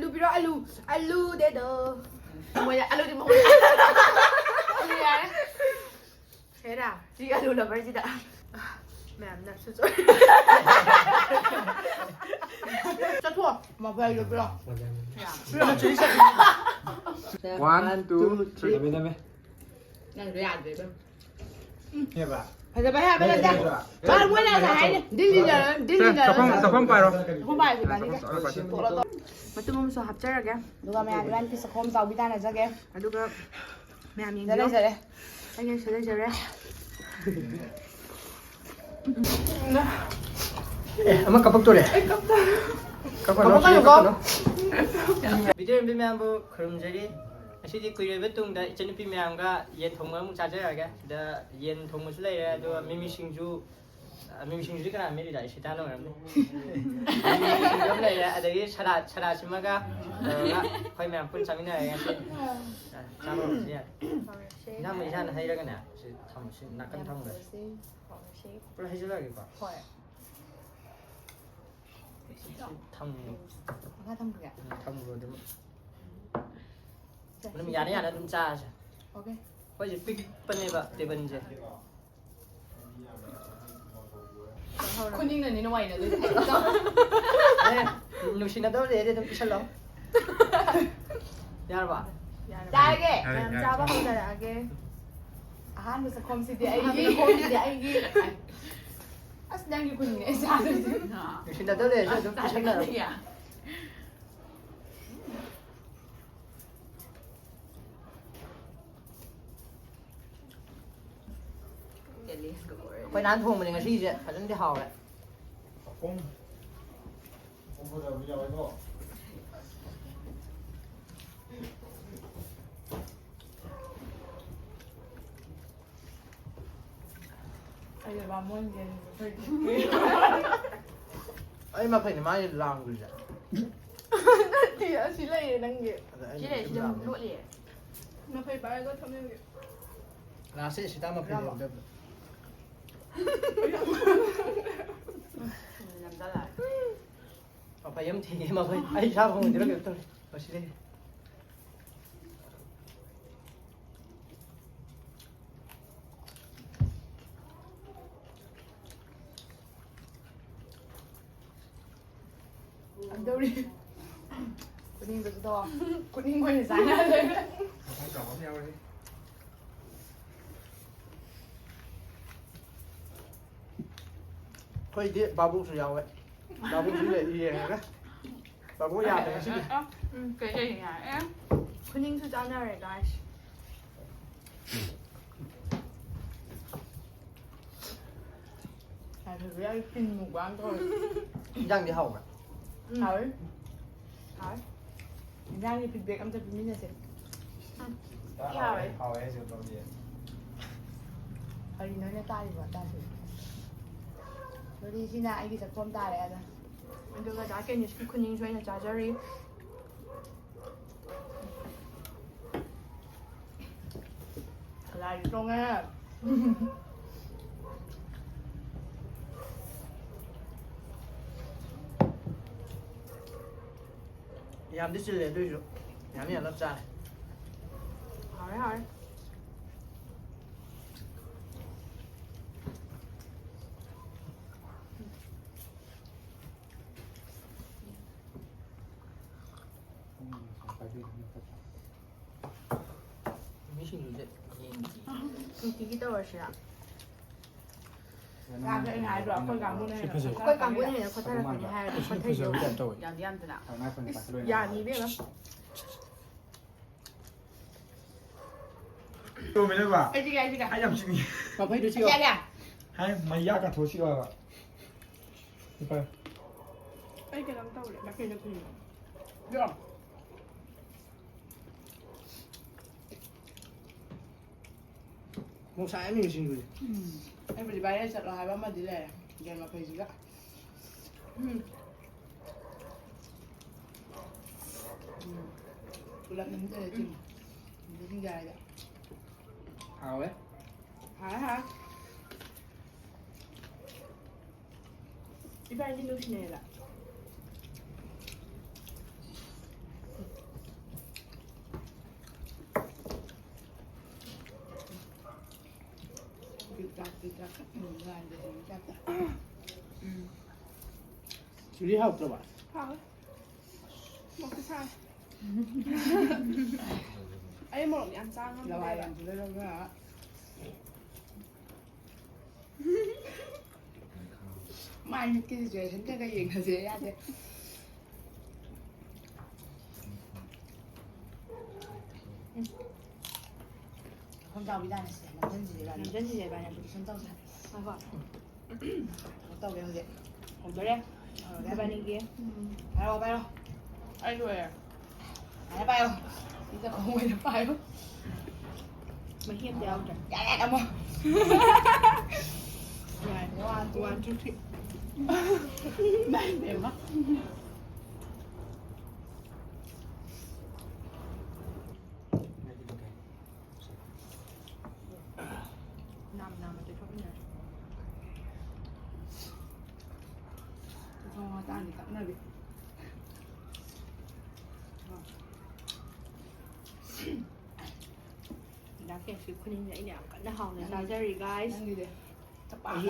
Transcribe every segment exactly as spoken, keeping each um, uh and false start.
ꯑꯂꯨ ꯄꯤꯔꯣ, ꯑꯂꯨ꯫ ꯑꯂꯨ ꯗꯦꯗꯣ꯫ ꯃꯣꯏꯗ ꯑꯂꯨꯗꯤ ꯃꯍꯨꯠ꯫ ꯑꯂꯨ ꯌꯥꯔꯦ꯫ ꯍꯦꯔꯥ꯫ ꯁꯤ ꯑꯂꯨ ꯂꯕꯔꯁꯤꯗ꯫ ꯃꯌꯥꯝ ꯅꯞꯁꯨ ꯆꯣꯠꯂꯦ꯫ ꯆꯠꯊꯣꯛꯑꯣ꯫ ꯃꯐꯩꯗꯣ ꯄꯤꯔꯣ꯫ One, two, three. ꯅꯝꯃꯦ, ꯅꯝꯃꯦ꯫ ꯅꯪꯗꯣ ꯌꯥꯗ꯭ꯔꯦ, ꯏꯕꯦꯝ꯫ ꯐꯖꯕ ꯍꯥꯏꯕ ꯅꯠꯇꯦ꯫ ꯃꯥꯅ ꯃꯣꯏꯅ ꯉꯁꯥꯏ ꯍꯥꯏꯅꯦ꯫ ꯗꯤꯜ ꯏꯟꯅꯔꯣꯏ, ꯗꯤꯜ ꯁꯦ, ꯏꯟꯅꯔꯣꯏ꯫ ꯆꯥꯛꯈꯨꯝ, ꯆꯥꯛꯈꯨꯝ ꯄꯥꯏꯔꯣ꯫ ꯆꯥꯛꯈꯨꯝ ꯄꯥꯏꯔꯁꯤ, ꯏꯕꯥꯅꯤꯗ꯫ ꯆꯥꯛꯈꯨꯝ, ꯆꯥꯛꯈꯨꯝ ꯄꯥꯏꯔꯣ꯫ ꯃꯇꯨꯝ ꯑꯃꯁꯨ ꯍꯥꯞꯆꯔꯒꯦ꯫ ꯑꯗꯨꯒ ꯃꯌꯥꯝ ꯏꯕꯥꯅꯤ ꯄꯤꯁ ꯆꯥꯛꯈꯨꯝ ꯆꯥꯎꯕꯤ ꯇꯥꯟꯅꯖꯒꯦ꯫ ꯑꯗꯨꯒ ꯃꯌꯥꯝ ꯌꯦꯡꯕꯤꯌꯨ꯫ ꯂꯩꯖꯔꯦ꯫ ꯑꯩꯅ ꯁꯤꯗ ꯂꯩꯖꯔꯦ꯫ ꯑꯦ, ꯑꯃ ꯀꯞꯄꯛꯇꯣꯔꯦ꯫ ꯀꯞꯄꯛꯀꯅꯨꯀꯣ꯫ ꯀꯞꯄꯛꯀꯅꯨ꯫ ꯚꯤꯗꯤꯑꯣ ꯌꯦꯡꯕꯤ ꯃꯌꯥꯝꯕꯨ ꯈꯨꯔꯨꯝꯖꯔꯤ꯫ ꯉꯁꯤꯗꯤ ꯀꯨꯏꯔꯕ ꯇꯨꯡꯗ ꯏꯆꯟꯅꯨꯄꯤ ꯃꯌꯥꯝꯒ ꯌꯦꯟ ꯊꯣꯡꯕ ꯑꯃꯨꯛ ꯆꯥꯖꯔꯛꯑꯒꯦ꯫ ꯁꯤꯗ ꯌꯦꯟ ꯊꯣꯡꯕꯁꯨ ꯂꯩꯔꯦ, ꯑꯗꯨꯒ ꯃꯤꯃꯤ ꯁꯤꯡꯖꯨ, ꯑ, ꯃꯤꯃꯤ ꯁꯤꯡꯖꯨꯁꯤ ꯀꯅꯥ ꯃꯦꯠꯂꯤꯅꯣ? ꯏꯁꯤꯇꯥꯅ ꯑꯣꯏꯔꯝꯅꯤ꯫ ꯃꯤꯃꯤ ꯁꯤꯡꯖꯨ ꯑꯃ ꯂꯩꯔꯦ, ꯑꯗꯒꯤ ꯁꯂꯥꯗ, ꯁꯂꯥꯗꯁꯤꯃꯒ ꯇꯧꯔꯒ ꯑꯩꯈꯣꯏ ꯃꯌꯥꯝ ꯄꯨꯟꯅ ꯆꯥꯃꯤꯟꯅꯔꯒꯦ ꯉꯁꯤ꯫ ꯑ, ꯆꯥꯕ ꯍꯧꯔꯁꯤ ꯌꯥꯔꯦ꯫ ꯍꯧꯔꯁꯤ꯫ ꯏꯟꯖꯥꯡ ꯃꯩꯁꯥꯅ ꯍꯩꯔꯒꯅꯦ, ꯁꯤ ꯊꯝꯃꯣ, ꯁꯤ ꯅꯥꯀꯟ ꯊꯝꯈ꯭ꯔꯁꯤ꯫ ꯍꯧꯔꯁꯤ꯫ ꯄꯨꯂꯞ ꯍꯩꯖꯤꯜꯂꯛꯑꯒꯦꯀꯣ꯫ ꯍꯣꯏ꯫ ꯊꯝꯃꯣ꯫ ꯃꯈꯥ ꯊꯝꯈ꯭ꯔꯒꯦ? ꯎꯝ, ꯊꯝꯈ꯭ꯔꯣ ꯑꯗꯨꯝ꯫ ꯁꯦ, ꯑꯗꯨꯝ ꯁꯤ ꯌꯥꯅ ꯌꯥꯅ ꯑꯗꯨꯝ ꯆꯥꯔꯁꯦ꯫ ꯑꯣꯀꯦ꯫ ꯑꯩꯈꯣꯏꯁꯦ ꯄꯤꯛꯄꯅꯦꯕ ꯇꯦꯕꯜꯁꯦ꯫ ꯈꯨꯅꯤꯡꯅꯅꯤ ꯅꯨꯡꯉꯥꯏꯅꯗꯣꯏꯁꯦ꯫ ꯑꯦ, ꯅꯨꯡꯁꯤꯅꯗꯧ ꯂꯩꯔꯗꯤ ꯑꯗꯨꯝ ꯄꯤꯁꯜꯂꯣ꯫ ꯌꯥꯔꯕ? ꯌꯥꯔꯦ꯫ ꯌꯥꯔꯒꯦ? ꯌꯥꯔꯦ, ꯌꯥꯔꯦ꯫ ꯆꯥꯕ ꯍꯧꯖꯔꯛꯑꯒꯦ꯫ ꯑꯍꯥꯟꯕ ꯆꯥꯛꯈꯣꯝꯁꯤꯗꯤ ꯑꯩꯒꯤ꯫ ꯑꯍꯥꯟꯕ ꯆꯥꯛꯈꯣꯝꯁꯤꯗꯤ ꯑꯩꯒꯤ꯫ ꯑꯁ, ꯅꯪꯒꯤ ꯈꯨꯅꯤꯡꯅꯦ ꯑꯩ ꯆꯥꯗꯣꯏꯁꯦ꯫ ꯅꯨꯡꯁꯤꯅꯗꯧ ꯂꯩꯔꯁꯨ ꯑꯗꯨꯝ ꯄꯤꯁꯜꯂꯣ꯫ ꯆꯥꯅꯤꯡꯉꯦ꯫ ꯑꯩꯈꯣꯏ ꯅꯍꯥꯟ ꯊꯣꯡꯕꯅꯦ, ꯉꯁꯤꯁꯦ ꯐꯖꯅꯗꯤ ꯍꯥꯎꯔꯦ꯫ ꯑꯩꯅ ꯕꯥꯃꯣꯟꯒꯤ ꯑꯩ ꯃꯐꯩꯅꯦ ꯃꯥꯒꯤ ꯂꯥꯡꯗꯣꯏꯁꯦ꯫ ꯅꯠꯇꯦ, ꯑꯁꯤ ꯂꯩꯔꯦ ꯅꯪꯒꯤ꯫ ꯑꯗ ꯑꯩꯅ ꯁꯤ ꯂꯩꯔꯦ, ꯁꯤꯗ ꯂꯥꯡꯗꯣꯏꯁꯦ꯫ ꯂꯣꯠꯂꯤꯌꯦ꯫ ꯃꯐꯩ ꯄꯥꯏꯔꯒ ꯊꯝꯃꯦ ꯍꯧꯖꯤꯛ꯫ ꯂꯥꯁꯁꯦ ꯁꯤꯇꯥ ꯃꯐꯩ ꯂꯩꯔꯝꯗꯕꯗꯣ꯫ ꯅꯝꯖꯜꯂꯛꯑꯦ꯫ ꯃꯐꯩ ꯑꯃ ꯊꯦꯡꯉꯦ, ꯃꯐꯩ꯫ ꯑꯩ ꯏꯁꯥ ꯐꯪꯉꯣꯏꯗꯣꯏꯔꯥ ꯀꯩꯅꯣ ꯇꯧꯔꯦ꯫ ꯃꯁꯤꯗꯤ꯫ ꯀꯝꯗꯧꯔꯤ? ꯈꯨꯅꯤꯡꯗꯁꯨ ꯇꯧ꯫ ꯈꯨꯅꯤꯡ ꯑꯣꯏꯅ ꯆꯥꯟꯅꯔꯦ꯫ ꯃꯐꯩ ꯆꯥꯎꯕ ꯑꯃ ꯌꯥꯎꯔꯦ꯫ ꯑꯩꯈꯣꯏꯗꯤ ꯚꯥꯕꯣꯛꯁꯨ ꯌꯥꯎꯋꯦ꯫ ꯚꯥꯕꯣꯛꯁꯨ ꯂꯩ, ꯌꯦꯡꯉꯒ꯫ ꯚꯥꯕꯣꯛ ꯌꯥꯗ꯭ꯔꯦ ꯉꯁꯤꯗꯤ꯫ ꯎꯝ, ꯀꯩ ꯀꯩ ꯌꯥꯏ? ꯑꯦ꯫ ꯈꯨꯅꯤꯡꯁꯨ ꯆꯥꯟꯅꯔꯦ, guys꯫ ꯌꯥꯏꯐꯕꯤ, ꯑꯩ ꯄꯤꯟ ꯃꯨꯛꯕꯥꯡ ꯇꯧꯔꯦ꯫ ꯏꯟꯖꯥꯡꯗꯤ ꯍꯥꯎꯕ꯭ꯔꯥ? ꯎꯝ꯫ ꯍꯥꯎꯋꯦ꯫ ꯍꯥꯎꯋꯦ꯫ ꯏꯟꯖꯥꯡꯒꯤ feedback ꯑꯝꯇ ꯄꯤꯃꯤꯟꯅꯁꯦ꯫ ꯎꯝ꯫ ꯊꯤ ꯍꯥꯎꯋꯦ꯫ ꯍꯥꯎꯋꯦ ꯍꯥꯏꯁꯦ ꯇꯧꯗꯦ꯫ ꯀꯔꯤꯅꯣ ꯑꯩꯅ ꯇꯥꯔꯤꯕ ꯇꯥꯁꯦ꯫ ꯑꯗꯨꯗꯤ ꯁꯤꯅ ꯑꯩꯒꯤ ꯆꯠꯐꯝ ꯇꯥꯔꯦ ꯑꯗ꯫ ꯑꯗꯨꯒ ꯗꯥ ꯀꯦꯅꯤꯁꯀꯤ ꯈꯨꯅꯤꯡꯁꯨ ꯑꯩꯅ ꯆꯥꯖꯔꯤ꯫ ꯂꯥꯏꯁꯨ ꯇꯣꯡꯉꯦ꯫ ꯌꯥꯝꯗꯤ ꯆꯤꯜꯂꯦ ꯑꯗꯨꯏꯁꯨ ꯌꯥꯅꯤ ꯌꯥꯅꯕ ꯆꯥꯔꯦ꯫ ꯍꯥꯎꯔꯦ, ꯍꯥꯎꯔꯦ꯫ ꯃꯤꯁꯤꯡꯁꯨ ꯌꯦꯡꯗꯦ꯫ ꯅꯨꯡꯇꯤꯒꯤ ꯇꯧꯔꯁꯤꯔꯥ? ꯆꯥꯛꯁꯦ ꯑꯩꯅ ꯍꯥꯏꯗ꯭ꯔꯣ, ꯑꯩꯈꯣꯏ ꯀꯥꯡꯕꯨꯅ ꯁꯤ ꯍꯦꯟꯅ ꯐꯖꯩ꯫ ꯈꯣꯠꯊꯔꯛꯀꯅꯤ꯫ ꯑꯩꯈꯣꯏ ꯀꯥꯡꯕꯨꯅ ꯍꯦꯟꯅ ꯁꯤ ꯈꯣꯠꯊꯔꯛꯀꯅꯤ ꯐꯖꯕꯒꯤ ꯍꯥꯏꯔꯗꯤ ꯇꯥꯏꯞ ꯇꯧꯋꯦ꯫ ꯌꯥꯝꯗꯤ ꯌꯥꯝꯗꯅ꯫ ꯏꯁ, ꯌꯥꯅꯤ ꯏꯕꯦꯝꯃ꯫ ꯇꯣꯝꯕꯤꯅꯦꯕ? ꯑꯩꯗꯤ ꯀꯥꯏ, ꯑꯩꯗꯤ ꯀꯥꯏ꯫ ꯑꯩ ꯌꯥꯝ ꯆꯤꯛꯅꯤ꯫ ꯃꯐꯩꯗꯨ ꯆꯤꯛꯑꯣ꯫ ꯌꯥ, ꯌꯥ꯫ ꯍꯥꯏ, ꯃꯌꯥ ꯀꯥꯊꯣꯛꯑ ꯆꯤꯛꯑꯣ ꯍꯥꯏꯕ꯫ ꯏꯄꯥ꯫ ꯑꯩ ꯀꯩꯅꯣꯝ ꯇꯧꯔꯦ, ꯅꯥꯀꯩ ꯅꯥꯀꯩ꯫ ꯌꯥ꯫ ꯃꯣꯡꯁꯥꯏ ꯑꯅꯤꯒꯤ ꯁꯤꯡꯖꯨꯁꯦ꯫ ꯎꯝ꯫ ꯑꯩꯕꯨꯗꯤ viral ꯆꯠꯂꯣ ꯍꯥꯏꯕ ꯑꯃꯗꯤ ꯂꯩꯔꯦ, ꯌꯦꯟ ꯃꯐꯩꯁꯤꯒ꯫ ꯎꯝ꯫ ꯎꯝ꯫ ꯄꯨꯂꯞ ꯅꯝꯖꯜꯂꯦ ꯆꯤꯡꯉꯦ꯫ ꯑꯗꯨꯗꯤ ꯌꯥꯏꯗ꯫ ꯍꯥꯎꯋꯦ꯫ ꯍꯥꯎꯋꯦ, ꯍꯥꯎꯋꯦ꯫ ꯏꯕꯥꯅꯤꯗꯤ ꯅꯨꯡꯁꯤꯅꯩꯌꯦꯕ꯫ ꯆꯨꯔꯤ ꯍꯥꯎꯇ꯭ꯔꯕ? ꯍꯥꯎꯋꯦ꯫ ꯃꯣꯔꯣꯛꯇꯤ ꯁꯥꯏ꯫ ꯑꯩ ꯃꯣꯔꯣꯛ ꯌꯥꯝ ꯆꯥ ꯉꯝꯗꯦꯕ꯫ ꯂꯋꯥꯏ ꯌꯥꯝ ꯂꯩꯔꯒ꯫ ꯃꯥꯏ ꯃꯤꯠꯀꯤ situation ꯈꯔ ꯈꯔ ꯌꯦꯡꯅꯁꯦ ꯌꯥꯗꯦ꯫ ꯃꯐꯝ ꯆꯥꯎꯕꯤ ꯇꯥꯅꯁꯦ꯫ ꯅꯝꯖꯟꯁꯤꯁꯦ ꯏꯕꯥꯅꯤ꯫ ꯅꯝꯖꯟꯁꯤꯁꯦ ꯏꯕꯥꯅꯤ꯫ Competition ꯇꯧꯁꯦ꯫ ꯉꯥꯏꯈꯣ꯫ ꯀꯩꯅꯣ ꯇꯧꯒꯦ ꯍꯧꯖꯤꯛ꯫ ꯍꯧꯗꯣꯔꯦ꯫ ꯍꯧꯔꯒꯦ꯫ ꯏꯕꯥꯅꯤꯒꯤ꯫ ꯄꯥꯏꯔꯣ, ꯄꯥꯏꯔꯣ꯫ ꯑꯩ ꯂꯣꯏꯔꯦ꯫ ꯄꯥꯏꯔꯣ, ꯄꯥꯏꯔꯣ꯫ ꯁꯤꯗ ꯈꯣꯡ ꯑꯣꯏꯅ ꯄꯥꯏꯔꯣ꯫ ꯃꯍꯤ ꯑꯝꯇ ꯌꯥꯎꯗ꯭ꯔꯦ꯫ ꯌꯥꯔꯦ, ꯑꯃꯨꯛ꯫ ꯌꯥꯔꯦ꯫ One, two, one, two, three꯫ ꯏꯃꯥꯏ ꯄꯦꯝꯃ꯫ ꯅꯥꯝ ꯅꯥꯝꯃ ꯇꯩꯊꯣꯛꯃꯤꯟꯅꯔꯁꯤ꯫ ꯃꯇꯥꯡꯗꯤ ꯀꯛꯅꯕꯤ꯫ ꯗꯥ ꯀꯦꯁꯀꯤ ꯈꯨꯅꯤꯡꯁꯦ ꯑꯩꯅ ꯌꯥꯝ ꯀꯟꯅ ꯍꯥꯎꯅ ꯆꯥꯖꯔꯤ, guys꯫ ꯅꯪꯒꯤꯗꯤ꯫ ꯑꯩꯁꯨ,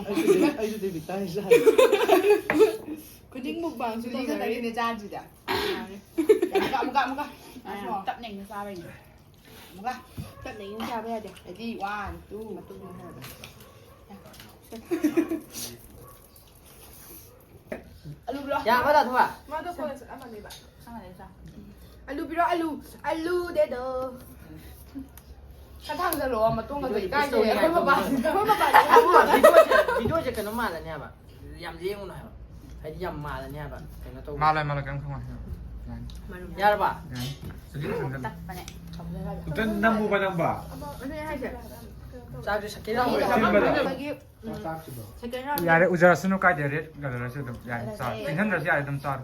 ꯑꯩꯁꯨ ꯗꯦꯕꯤꯠ ꯇꯥꯏ ꯆꯥꯏ꯫ ꯈꯨꯅꯤꯡ ꯃꯨꯛꯕꯥꯡꯁꯨ ꯆꯨꯔꯤ ꯇꯧꯅꯔꯤ꯫ ꯈꯛꯇꯅꯤꯅꯦ ꯆꯥꯗ꯭ꯔꯤꯗ꯫ ꯌꯥꯔꯦ꯫ ꯑꯃꯨꯛꯀ, ꯑꯃꯨꯛꯀ, ꯑꯃꯨꯛꯀ꯫ ꯑꯥ, ꯇꯞꯅ ꯏꯪꯅ ꯆꯥꯕꯩꯅꯦ꯫ ꯑꯃꯨꯛꯀ꯫ ꯇꯞꯅ ꯏꯪꯅ ꯆꯥꯕ ꯌꯥꯗꯦ꯫ Ready, one, two꯫ ꯃꯇꯨꯝ ꯍꯥꯏꯔꯒ꯫ ꯑꯂꯨ ꯄꯤꯔꯛꯑꯣ꯫ ꯌꯥꯕ ꯇꯥꯊꯣꯛꯑ? ꯃꯥꯗꯣ ꯀꯣꯂꯦꯖ ꯆꯠꯂꯝꯃꯅꯤꯕ꯫ ꯑꯂꯨ ꯄꯤꯔꯛꯑꯣ, ꯑꯂꯨ꯫ ꯑꯂꯨ ꯗꯦꯗꯣ꯫ ꯈꯔ ꯊꯥꯡꯖꯜꯂꯛꯑꯣ, ꯃꯇꯣꯡꯒ ꯀꯩ ꯀꯥꯏꯗꯦ꯫ ꯑꯩꯈꯣꯏ ꯃꯄꯥꯟ, ꯑꯩꯈꯣꯏ ꯃꯄꯥꯟꯗ ꯊꯝꯃꯣ꯫ ꯚꯤꯗꯤꯑꯣꯁꯦ, ꯚꯤꯗꯤꯑꯣꯁꯦ ꯀꯩꯅꯣ ꯃꯥꯜꯂꯅꯤ ꯍꯥꯏꯕ꯫ ꯌꯥꯝ ꯂꯦꯡꯉꯨꯅꯨ ꯍꯥꯏꯕ꯫ ꯍꯥꯏꯗꯤ ꯌꯥꯝ ꯃꯥꯜꯂꯅꯤ ꯍꯥꯏꯕ꯫ ꯀꯩꯅꯣ ꯇꯧꯕ꯫ ꯃꯥꯜꯂꯣꯏ, ꯃꯥꯜꯂꯣꯏ, ꯀꯩꯝ ꯈꯪꯉꯣꯏ꯫ ꯌꯥꯅꯤ꯫ ꯌꯥꯔꯕ? ꯌꯥꯅꯤ꯫ ꯆꯍꯤ ꯃꯊꯪꯗ꯫ ꯇꯞꯄꯅꯦ꯫ ꯑꯝꯇ ꯅꯝꯃꯨꯕ ꯅꯝꯕ꯫ ꯑꯗꯨꯅꯦ ꯍꯥꯏꯁꯦ꯫ ꯆꯥꯛꯁꯦ ꯁꯀꯦꯠ ꯌꯥꯎꯕ꯭ꯔꯥ? ꯁꯤꯟꯕꯗ꯫ ꯁꯤꯟꯕꯒꯤ ꯆꯥꯛꯁꯤꯕꯣ꯫ ꯁꯦꯀꯦꯟ ꯔꯥꯎꯟ꯫ ꯌꯥꯔꯦ, ꯎꯖꯔꯁꯅꯨ ꯀꯥꯏꯗꯦ, ꯔꯦꯠ ꯀꯂꯔꯁꯨ ꯑꯗꯨꯝ ꯌꯥꯔꯦ, ꯆꯥꯔꯣ꯫ ꯏꯪꯍꯟꯗ꯭ꯔꯁꯨ ꯌꯥꯔꯦ, ꯑꯗꯨꯝ ꯆꯥꯔꯣ꯫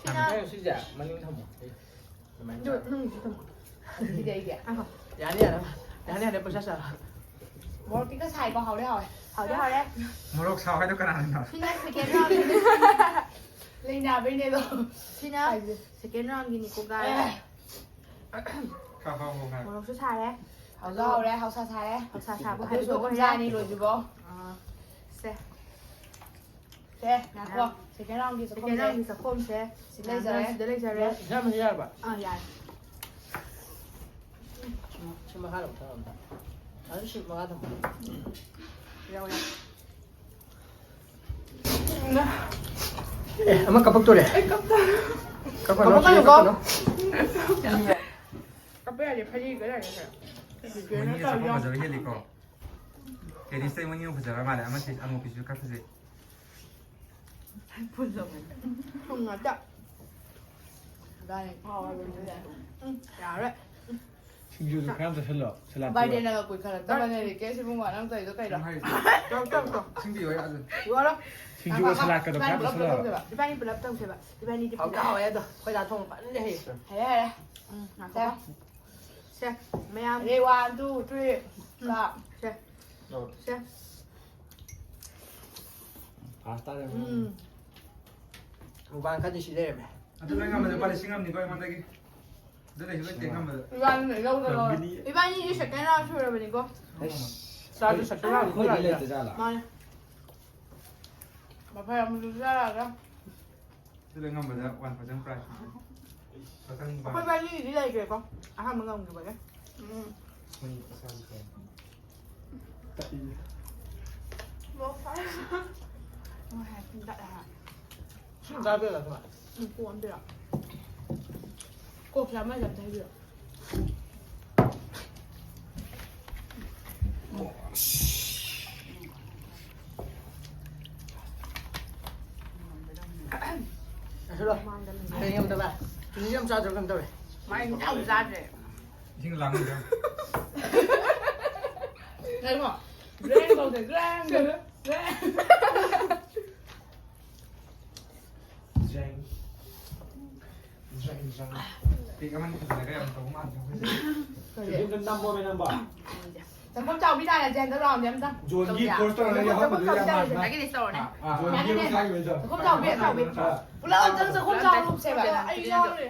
ꯁꯤꯅ ꯑꯦ, ꯁꯤꯁꯦ ꯃꯅꯤꯡ ꯊꯝꯃꯣ꯫ ꯑꯩ ꯑꯗꯨꯃꯥꯏꯅ ꯑꯗꯨ ꯆꯥꯔꯣ꯫ ꯅꯪꯒꯤꯁꯨ ꯊꯝꯃꯣ꯫ ꯑꯗꯨꯗꯤ ꯑꯩꯒꯤ꯫ ꯑꯍꯣ꯫ ꯌꯥꯅꯤ, ꯌꯥꯅꯤ꯫ ꯌꯥꯅꯤ, ꯌꯥꯅꯤ, ꯄꯩꯁꯥ ꯆꯥꯔꯣ꯫ ꯃꯣꯔꯣꯛꯇꯤ ꯈꯔ ꯁꯥꯏꯀꯣ, ꯍꯥꯎꯗꯤ ꯍꯥꯎꯔꯦ꯫ ꯍꯥꯎꯗꯤ ꯍꯥꯎꯔꯦ꯫ ꯃꯣꯔꯣꯛ ꯁꯥꯎ ꯍꯥꯏꯗꯣ ꯀꯅꯥꯅꯣ? ꯁꯤꯅ ꯁꯦꯀꯦꯟ ꯔꯥꯎꯟ꯫ ꯂꯩꯅꯕꯩꯅꯦ ꯑꯗꯣ꯫ ꯁꯤꯅ ꯍꯥꯏꯁꯦ꯫ ꯁꯦꯀꯦꯟ ꯔꯥꯎꯟꯒꯤꯅꯤꯀꯣ, guys꯫ ꯑꯦ꯫ ꯈꯔ ꯍꯥꯎ ꯍꯥꯎ ꯍꯥꯏ꯫ ꯃꯣꯔꯣꯛꯁꯨ ꯁꯥꯔꯦ꯫ ꯍꯥꯎꯁꯨ ꯍꯥꯎꯔꯦ, ꯍꯥꯎꯁꯥ ꯁꯥꯔꯦ꯫ ꯍꯥꯎꯁꯥ ꯁꯥꯕ ꯑꯗꯨꯁꯨ ꯍꯥꯏꯕꯗꯣ ꯑꯗꯨꯝ ꯑꯣꯏꯔꯦ꯫ ꯆꯥꯅꯤ ꯂꯣꯏꯗ꯭ꯔꯤꯕꯣ꯫ ꯑꯥ꯫ ꯁꯦ, ꯉꯥꯏꯈꯣ꯫ Second round ꯒꯤ ꯆꯥꯛꯈꯨꯝꯁꯦ꯫ Second round ꯒꯤ ꯆꯥꯛꯈꯨꯝꯁꯦ꯫ ꯁꯤ ꯂꯩꯖꯔꯦ꯫ ꯁꯤꯗ ꯂꯩꯖꯔꯦ꯫ ꯏꯁꯥꯃꯛ ꯌꯥꯔꯕ? ꯑꯥ, ꯌꯥꯔꯦ꯫ ꯁꯤ ꯃꯈꯥꯗ ꯑꯃꯨꯛ ꯊꯝꯃꯝꯗ꯫ ꯑꯗꯨ ꯁꯤ ꯃꯈꯥ ꯊꯝꯃꯣ꯫ ꯌꯥꯎꯔꯦ꯫ ꯑꯦ, ꯑꯃ ꯀꯞꯄꯛꯇꯣꯔꯦ꯫ ꯑꯩ ꯀꯞꯇ-, ꯀꯞꯀꯅꯣ, ꯀꯞꯄꯛꯀꯅꯨꯀꯣ꯫ ꯀꯞꯀꯅꯣ꯫ ꯀꯞꯄ ꯌꯥꯗꯦ, ꯐꯅꯦꯛ ꯀꯗꯥꯏꯗ ꯈꯔ? ꯃꯣꯏꯅꯤ ꯆꯥꯛꯈꯨꯝ ꯐꯖꯕ ꯍꯦꯜꯂꯤꯀꯣ꯫ ꯀꯦꯔꯤꯁꯇꯩ ꯃꯣꯏꯅꯤ ꯐꯖꯔ ꯃꯥꯜꯂꯦ, ꯑꯃ ꯁꯤ ꯑꯃꯨꯕꯤꯁꯤꯁꯨ ꯈꯔ ꯐꯖꯩ꯫ ꯊꯨꯝ ꯉꯥꯛꯇ꯫ ꯎꯝ, ꯌꯥꯔꯦ꯫ ꯁꯤꯡꯖꯨꯗꯣ ꯈꯔ ꯌꯥꯝ ꯆꯥꯁꯤꯜꯂꯣ, ꯁꯂꯥꯠꯇꯨꯒ꯫ ꯕꯥꯔꯗꯦꯅꯒ ꯀꯨꯏꯈꯠꯂꯛꯇꯕꯅꯦ, ꯔꯤꯀꯦꯁ ꯏꯕꯨꯡꯉꯣ, ꯅꯪ ꯇꯧꯔꯤꯗꯣ ꯀꯩꯅꯣ? ꯇꯧ, ꯇꯧ, ꯇꯧ꯫ ꯁꯤꯡꯕꯤꯌꯣ, ꯌꯥꯗ꯭ꯔꯦ꯫ ꯌꯣꯜꯂꯣ꯫ ꯁꯤꯡꯖꯨꯒ ꯁꯂꯥꯠꯀꯗꯣ ꯏꯕꯥꯅꯤ ꯈꯔ ꯄꯨꯂꯞ ꯆꯥꯁꯤꯜꯂꯣ ꯍꯥꯏꯕ꯫ ꯇꯧꯁꯦꯕ, ꯏꯕꯥꯅꯤ ꯄꯨꯂꯞ ꯇꯧꯁꯦꯕ꯫ ꯏꯕꯥꯅꯤꯗꯤ ꯍꯥꯎꯗꯤ ꯍꯥꯎꯋꯦ ꯑꯗꯣ, ꯑꯩꯈꯣꯏ ꯗꯥ ꯊꯣꯡꯕ ꯐꯖꯅ ꯍꯩ꯫ ꯍꯩꯔꯦ, ꯍꯩꯔꯦ꯫ ꯎꯝ, ꯉꯥꯏꯈꯣꯀꯣ꯫ ꯁꯦ, ꯃꯌꯥꯝ꯫ Ready, one, two, three, ꯎꯝ, clap꯫ ꯁꯦ꯫ ꯁꯦ꯫ ꯐꯥꯁ ꯇꯥꯔꯦ꯫ ꯎꯝ꯫ ꯃꯨꯛꯕꯥꯡ ꯈꯔꯗꯤ ꯁꯤ ꯂꯩꯔꯝꯃꯦ꯫ ꯑꯗꯨ ꯂꯣꯏ ꯉꯝꯕꯗ ꯂꯨꯄꯥ ꯂꯤꯁꯤꯡ ꯑꯃꯅꯤꯀꯣ ꯑꯩꯉꯣꯟꯗꯒꯤ꯫ ꯑꯗꯨ ꯂꯩꯁꯨ ꯂꯣꯏ ꯇꯦꯛ ꯉꯝꯕꯗ꯫ ꯏꯕꯥꯅꯤꯅ ꯂꯧꯗ ꯂꯧꯔꯦ꯫ ꯐꯪꯒꯅꯤ꯫ ꯏꯕꯥꯅꯤꯒꯤ second round ꯁꯨꯔꯕꯅꯤꯀꯣ꯫ ꯑꯩꯁ, ꯆꯥꯁꯨ second round ꯑꯩꯈꯣꯏꯗꯤ ꯂꯩꯇꯖꯥꯠꯂ? ꯃꯥꯅꯦ꯫ ꯃꯐꯩ ꯑꯃꯁꯨ ꯆꯥꯔꯒ꯫ ꯑꯗꯨ ꯂꯣꯏ ꯉꯝꯕꯗ one thousand prize꯫ ꯃꯊꯪ ꯑꯩꯈꯣꯏ ꯕꯥꯔꯒꯤꯗꯤ ꯂꯩꯈ꯭ꯔꯦꯀꯣ, ꯑꯍꯥꯟꯕ ꯉꯝꯈꯤꯕꯒꯤ꯫ ꯎꯝ꯫ ꯃꯣꯏ ꯃꯁꯥꯒꯤ ꯀꯩꯅꯣ꯫ ꯃꯣꯔꯣꯛ ꯁꯥꯏ꯫ ꯃꯣꯏ ꯍꯥꯏ ꯁꯨꯝ ꯇꯠꯂꯦ ꯍꯥꯏ꯫ ꯁꯨꯝ ꯆꯥꯕꯤꯔꯣ, ꯁꯨꯃꯥꯏ꯫ ꯎꯝ, ꯀꯣꯛ ꯑꯝꯇ ꯄꯤꯔꯛꯑꯣ꯫ ꯀꯣꯛꯁꯦ ꯑꯃꯁꯦ ꯑꯝꯇ ꯍꯩꯕꯤꯔꯛꯑꯣ꯫ ꯉꯥꯏꯈꯣ, ꯍꯌꯦꯡ ꯑꯝꯇ ꯚꯥꯏ꯫ ꯍꯧꯖꯤꯛ ꯌꯥꯝ ꯆꯥꯗ꯭ꯔꯣ ꯀꯩꯅꯣ ꯇꯧꯔꯦ? ꯃꯥꯏ ꯌꯥꯝ ꯆꯥꯗ꯭ꯔꯦ꯫ ꯏꯁꯤꯡ ꯂꯥꯡꯉꯤꯔꯣ? ꯉꯥꯏꯈꯣ꯫ ꯒ꯭ꯔꯦꯡ ꯀꯧꯗꯦ, ꯒ꯭ꯔꯦꯡ꯫ ꯒ꯭ꯔꯦꯡ꯫ ꯖ꯭ꯔꯦꯡ꯫ ꯖ꯭ꯔꯦꯡ, ꯖ꯭ꯔꯦꯡ꯫ ꯄꯤꯛ ꯑꯃꯅꯤ ꯐꯖꯅꯒ ꯌꯥꯝ ꯇꯧꯕ ꯃꯥꯟꯗ꯭ꯔꯣ ꯑꯩꯈꯣꯏꯁꯦ? ꯁꯤꯝꯇ ꯅꯝꯃꯣꯃꯦ ꯅꯝꯕ꯫ ꯆꯥꯛꯈꯨꯝ ꯆꯥꯎꯕꯤ ꯇꯥꯔꯁꯦ ꯍꯟꯗꯛ round ꯁꯦ ꯑꯝꯇ꯫ ꯖꯣꯟꯒꯤ ꯇꯧꯁꯦ꯫ Force ꯇꯧꯔꯒ ꯆꯥꯛꯈꯨꯝ ꯌꯥꯎꯍꯟꯕꯗꯨ ꯆꯥꯎꯕꯤ ꯌꯥꯝ ꯇꯥꯔꯁꯦ꯫ ꯃꯥꯟꯕ꯫ ꯌꯥꯒꯤꯅꯦ ꯇꯧꯔꯅꯦ꯫ ꯑꯥ, ꯑꯥ꯫ ꯖꯣꯟꯒꯤ ꯌꯥꯒꯤꯅꯦ꯫ ꯃꯁꯥꯒꯤ ꯑꯣꯏꯅ ꯇꯧ꯫ ꯆꯥꯛꯈꯨꯝ ꯆꯥꯎꯕꯤ, ꯆꯥꯎꯕꯤ꯫ ꯑꯥ꯫ ꯄꯨꯂꯞ ꯑꯝꯇꯪ ꯆꯥꯛꯈꯨꯝ ꯆꯥꯎꯕ ꯂꯨꯞꯁꯦꯕ꯫ ꯑꯩ ꯌꯥꯎꯔꯦ꯫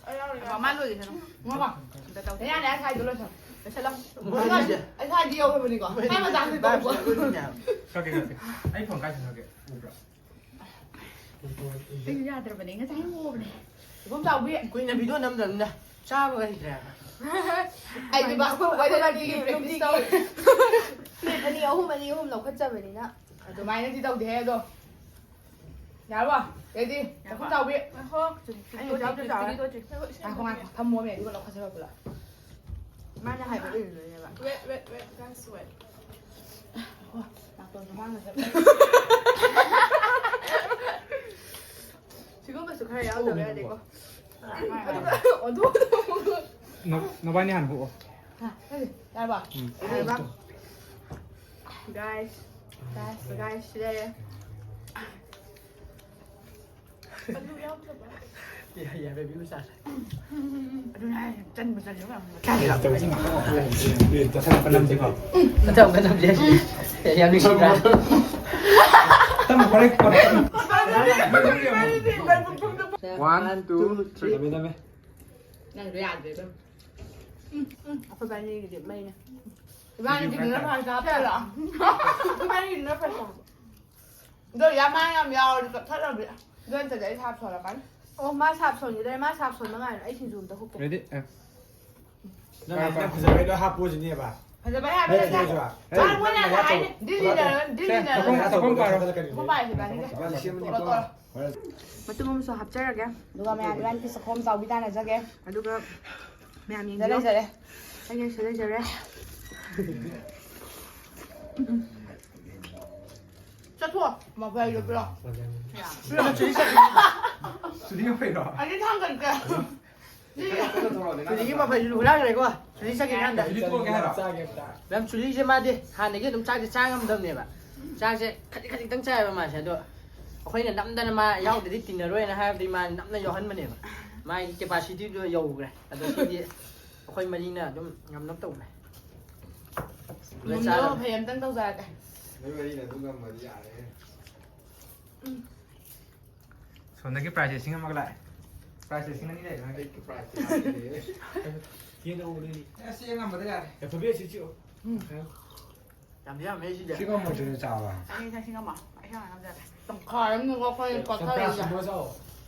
ꯃꯃꯥ ꯂꯣꯏꯒꯦ ꯁꯅꯨ꯫ ꯉꯥꯏꯈꯣ꯫ ꯑꯝꯇ ꯇꯧꯁꯦ꯫ ꯌꯥꯔꯦ, ꯑꯩ ꯁꯥꯏꯗꯣ ꯂꯣꯏꯁꯜꯂꯣ꯫ ꯂꯣꯏꯁꯜꯂꯣ꯫ ꯑꯩ ꯁꯥꯏꯗꯤ ꯌꯧꯔꯕꯅꯤꯀꯣ꯫ ꯃꯥꯏ ꯃꯆꯥꯁꯦ ꯇꯧꯕ꯫ ꯀꯛꯀꯦ, ꯀꯛꯀꯦ꯫ ꯑꯩ ꯐꯣꯟ ꯀꯥꯏ ꯊꯝꯈ꯭ꯔꯒꯦ? ꯎꯕ꯭ꯔꯥ? ꯑꯩꯁꯨ ꯌꯥꯗ꯭ꯔꯕꯅꯦ꯫ ꯉꯁꯥꯏ ꯎꯕꯅꯦ꯫ ꯏꯕꯣꯝ ꯆꯥꯎꯕꯤ꯫ ꯀꯨꯏꯅ ꯚꯤꯗꯤꯑꯣ ꯅꯝꯗ꯭ꯔꯕꯅꯤꯅ ꯆꯥꯕ ꯍꯩꯇ꯭ꯔꯦ ꯍꯥꯏꯕ꯫ ꯑꯩꯗꯤ ꯕꯥꯁꯀꯣꯠ ꯋꯥꯏꯗ ꯅꯪꯒꯤ practice ꯇꯧꯔꯦ꯫ ꯄ꯭ꯂꯦꯠ ꯑꯅꯤ ꯑꯍꯨꯝ, ꯑꯅꯤ ꯑꯍꯨꯝ ꯂꯧꯈꯠꯆꯕꯅꯤꯅ꯫ ꯑꯗꯨꯃꯥꯏꯅꯗꯤ ꯇꯧꯗꯦꯍꯦ ꯑꯗꯣ꯫ ꯌꯥꯔꯕꯣ? Ready? ꯆꯥꯛꯈꯨꯝ ꯆꯥꯎꯕꯤ꯫ ꯉꯥꯏꯈꯣ꯫ ꯑꯩꯅ ꯆꯥꯕꯗꯤ ꯆꯥꯔꯦ꯫ ꯉꯥꯏꯈꯣ, ꯉꯥꯏꯈꯣ꯫ ꯊꯝꯃꯣꯃꯦ, ꯑꯗꯨꯒ ꯂꯧꯈꯠꯆꯔꯣ ꯄꯨꯂꯞ꯫ ꯃꯥꯅ ꯍꯥꯏꯕ ꯏꯜꯂꯣꯏꯅꯦꯕ꯫ Wait, wait, wait, that's wet. ꯉꯥꯏꯈꯣ, ꯅꯥꯇꯣꯟꯁꯨ ꯃꯥꯡꯉꯁꯦ꯫ ꯁꯤꯒꯨꯝꯕꯁꯨ ꯈꯔ ꯌꯥꯎꯗꯕ ꯌꯥꯗꯦꯀꯣ꯫ ꯑꯗꯨꯒ ꯑꯣꯟꯊꯣꯛ-, ꯑꯣꯟꯊꯣꯛ-, ꯅ-, ꯅꯕꯥꯅꯤ ꯍꯥꯟꯅ ꯍꯨꯛꯑꯣ꯫ ꯍꯥ, ꯌꯥꯔꯕꯣ? ꯎꯝ꯫ ꯌꯥꯔꯕ? Guys, guys, guys, ꯁꯤ ꯂꯩꯔꯦ꯫ ꯑꯂꯨ ꯌꯥꯎꯗ꯭ꯔꯕ? ꯌꯥꯏ, ꯌꯥꯏ, baby ꯃꯆꯥꯁꯦ꯫ ꯑꯗꯨꯅ ꯍꯥꯏꯁꯦ, ꯆꯟꯕ ꯆꯟꯕ ꯉꯝꯕ꯫ ꯆꯠꯊꯣꯛ ꯀꯅꯝꯁꯤꯀꯣ꯫ ꯆꯠꯊꯣꯛ ꯀꯅꯝꯁꯦ꯫ ꯌꯥꯝ ꯅꯨꯡꯁꯤꯗ꯭ꯔꯥ? ꯇꯞꯅ ꯄꯥꯏꯔꯛ-, ꯄꯥꯏꯔꯛ-, One, two, three. ꯊꯝꯃꯦ, ꯊꯝꯃꯦ꯫ ꯅꯪꯗꯣ ꯌꯥꯗ꯭ꯔꯦ, ꯑꯗꯨꯝ꯫ ꯎꯝ, ꯎꯝ, ꯑꯩꯈꯣꯏ ꯕꯥꯅꯤꯒꯤꯗꯤ ꯃꯩꯅꯦ꯫ ꯏꯕꯥꯅꯤꯒꯤꯗꯨꯅ ꯐꯔꯁ ꯍꯥꯞꯇꯣꯏꯔꯣ? ꯏꯕꯥꯅꯤꯒꯤꯗꯨꯅ ꯐꯔꯁ ꯍꯥꯞꯄꯣ꯫ ꯑꯗꯣ ꯌꯥꯝ ꯃꯥ ꯌꯥꯝ ꯌꯥꯎꯔꯗꯤ ꯀꯛꯊꯠꯂꯝꯕ ꯌꯥꯏ꯫ ꯑꯗꯨ ꯅꯠꯇ꯭ꯔꯗꯤ ꯑꯩ ꯁꯥꯞ ꯁꯣꯜꯂꯛꯀꯅꯤ꯫ ꯑꯣ, ꯃꯥ ꯁꯥꯞ ꯁꯣꯟꯈꯤꯗꯣꯔꯦ꯫ ꯃꯥ ꯁꯥꯞ ꯁꯣꯟꯕ ꯉꯥꯏꯔꯣ꯫ ꯑꯩ ꯁꯤꯡꯖꯨ ꯑꯝꯇ ꯍꯨꯞꯀꯦ꯫ Ready? ꯑꯦ꯫ ꯅꯪ ꯍꯥꯏꯁꯤꯅ ꯐꯖꯕꯩ ꯂꯣꯏ ꯍꯥꯞꯄꯣꯁꯤꯅꯦꯕ꯫ ꯐꯖꯕ ꯍꯥꯏꯕ ꯅꯠꯇꯦ꯫ ꯅꯠꯇꯦ, ꯅꯠꯇꯦ꯫ ꯃꯥ ꯃꯣꯏꯅ ꯍꯥꯏꯅꯤ, ꯗꯤꯜꯂꯤꯅ, ꯗꯤꯜꯂꯤꯅ ꯁꯦ, ꯅꯈꯣꯡ, ꯅꯈꯣꯡ ꯄꯥꯏꯔꯣ꯫ ꯈꯣꯡ ꯄꯥꯏꯔꯁꯤ ꯏꯕꯥꯅꯤꯁꯦ꯫ ꯂꯤꯁꯤꯡ ꯑꯃꯅꯤ ꯇꯣꯛꯂꯣ, ꯀꯣ꯫ ꯇꯣꯛꯂꯣ꯫ ꯃꯇꯨꯝ ꯑꯃꯁꯨ ꯍꯥꯞꯆꯔꯒꯦ꯫ ꯑꯗꯨꯒ ꯃꯌꯥꯝ ꯏꯕꯥꯅꯤ ꯆꯥꯛꯈꯣꯝ ꯆꯥꯎꯕꯤ ꯇꯥꯟꯅꯖꯒꯦ꯫ ꯑꯗꯨꯒ ꯃꯌꯥꯝ ꯌꯦꯡꯕꯤꯌꯨ꯫ ꯂꯩꯖꯔꯦ꯫ ꯑꯩ ꯁꯤ ꯂꯩꯖꯔꯦ꯫ ꯆꯠꯊꯣꯛꯑꯣ꯫ ꯃꯐꯩꯗꯣ ꯄꯤꯔꯛꯑꯣ꯫ ꯆꯨꯂꯤ ꯆꯠꯈꯤꯅꯤ꯫ ꯆꯨꯂꯤ ꯃꯐꯩꯔꯣ? ꯑꯩꯗꯤ ꯊꯥꯡꯒꯠꯀꯦ꯫ ꯆꯨꯂꯤꯒꯤ ꯃꯐꯩꯁꯨ ꯍꯨꯔꯥꯟꯈ꯭ꯔꯦꯀꯣ꯫ ꯆꯨꯂꯤ ꯆꯠꯈꯤꯀꯥꯟꯗ꯫ ꯆꯨꯂꯤ ꯇꯣꯛꯑꯒꯦ ꯍꯥꯏꯔꯣ? ꯃꯦꯝ, ꯆꯨꯂꯤꯁꯦ ꯃꯥꯗꯤ ꯍꯥꯟꯅꯒꯤ ꯑꯗꯨꯝ ꯆꯥꯛꯁꯦ ꯆꯥ ꯉꯝꯗꯕꯅꯦꯕ꯫ ꯆꯥꯛꯁꯦ ꯈꯖꯤꯛ ꯈꯖꯤꯛꯇꯪ ꯆꯥꯏꯑꯕ ꯃꯥꯁꯦ꯫ ꯑꯗꯣ ꯑꯩꯈꯣꯏꯅ ꯅꯝꯗꯅ ꯃꯥ ꯌꯥꯎꯗ꯭ꯔꯗꯤ ꯇꯤꯟꯅꯔꯣꯏꯅ ꯍꯥꯏꯕꯗꯤ ꯃꯥ ꯅꯝꯅ ꯌꯥꯎꯍꯟꯕꯅꯦꯕ꯫ ꯃꯥꯒꯤ capacityꯗꯣ ꯌꯧꯈ꯭ꯔꯦ꯫ ꯑꯗꯣ ꯁꯤꯗꯤ ꯑꯩꯈꯣꯏ ꯃꯔꯤꯅ ꯑꯗꯨꯝ ꯉꯝꯅꯕ ꯇꯧꯈ꯭ꯔꯦ꯫ ꯉꯝꯅꯕ ꯃꯐꯩ ꯑꯝꯇꯪ ꯇꯧꯖꯔꯛꯀꯦ꯫ ꯅꯣꯏ ꯃꯔꯤꯅ ꯑꯗꯨꯝ ꯉꯝꯃꯗꯤ ꯌꯥꯔꯦ꯫ ꯁꯣꯝꯗꯒꯤ prize ꯂꯤꯁꯤꯡ ꯑꯃꯒ ꯂꯥꯛꯑꯦ꯫ ꯄ꯭ꯔꯥꯏꯁ ꯂꯤꯁꯤꯡ ꯑꯅꯤ ꯂꯩꯔꯦ ꯅꯪꯒꯤ꯫ ꯑꯩꯒꯤ ꯄ꯭ꯔꯥꯏꯁ ꯌꯦꯟ ꯑꯃꯨꯛ ꯂꯩꯔꯤ꯫ ꯑꯁ, ꯌꯦꯟ ꯉꯝꯕꯗ ꯌꯥꯔꯦ꯫ ꯑꯦ, ꯐꯕꯤ, ꯑꯁꯤ ꯆꯤꯛꯑꯣ꯫ ꯌꯥꯝꯗꯤ ꯌꯥꯝꯃꯦ ꯁꯤꯗꯤ꯫ ꯁꯤ ꯉꯝꯃꯣꯏꯗ꯭ꯔꯣ ꯆꯥꯕ? ꯑꯅꯤ ꯆꯪꯁꯤ ꯉꯝꯃꯣ꯫ ꯑꯩ ꯍꯥꯟꯅ ꯉꯝꯖꯔꯦ꯫ ꯇꯪꯈꯥꯏ ꯑꯃꯅꯤꯀꯣ ꯑꯩꯈꯣꯏꯅ ꯆꯝꯄ꯭ꯔꯥ ꯀꯣꯊꯔꯤꯁꯦ꯫ ꯁꯨꯝꯕ ꯆꯥꯎ꯫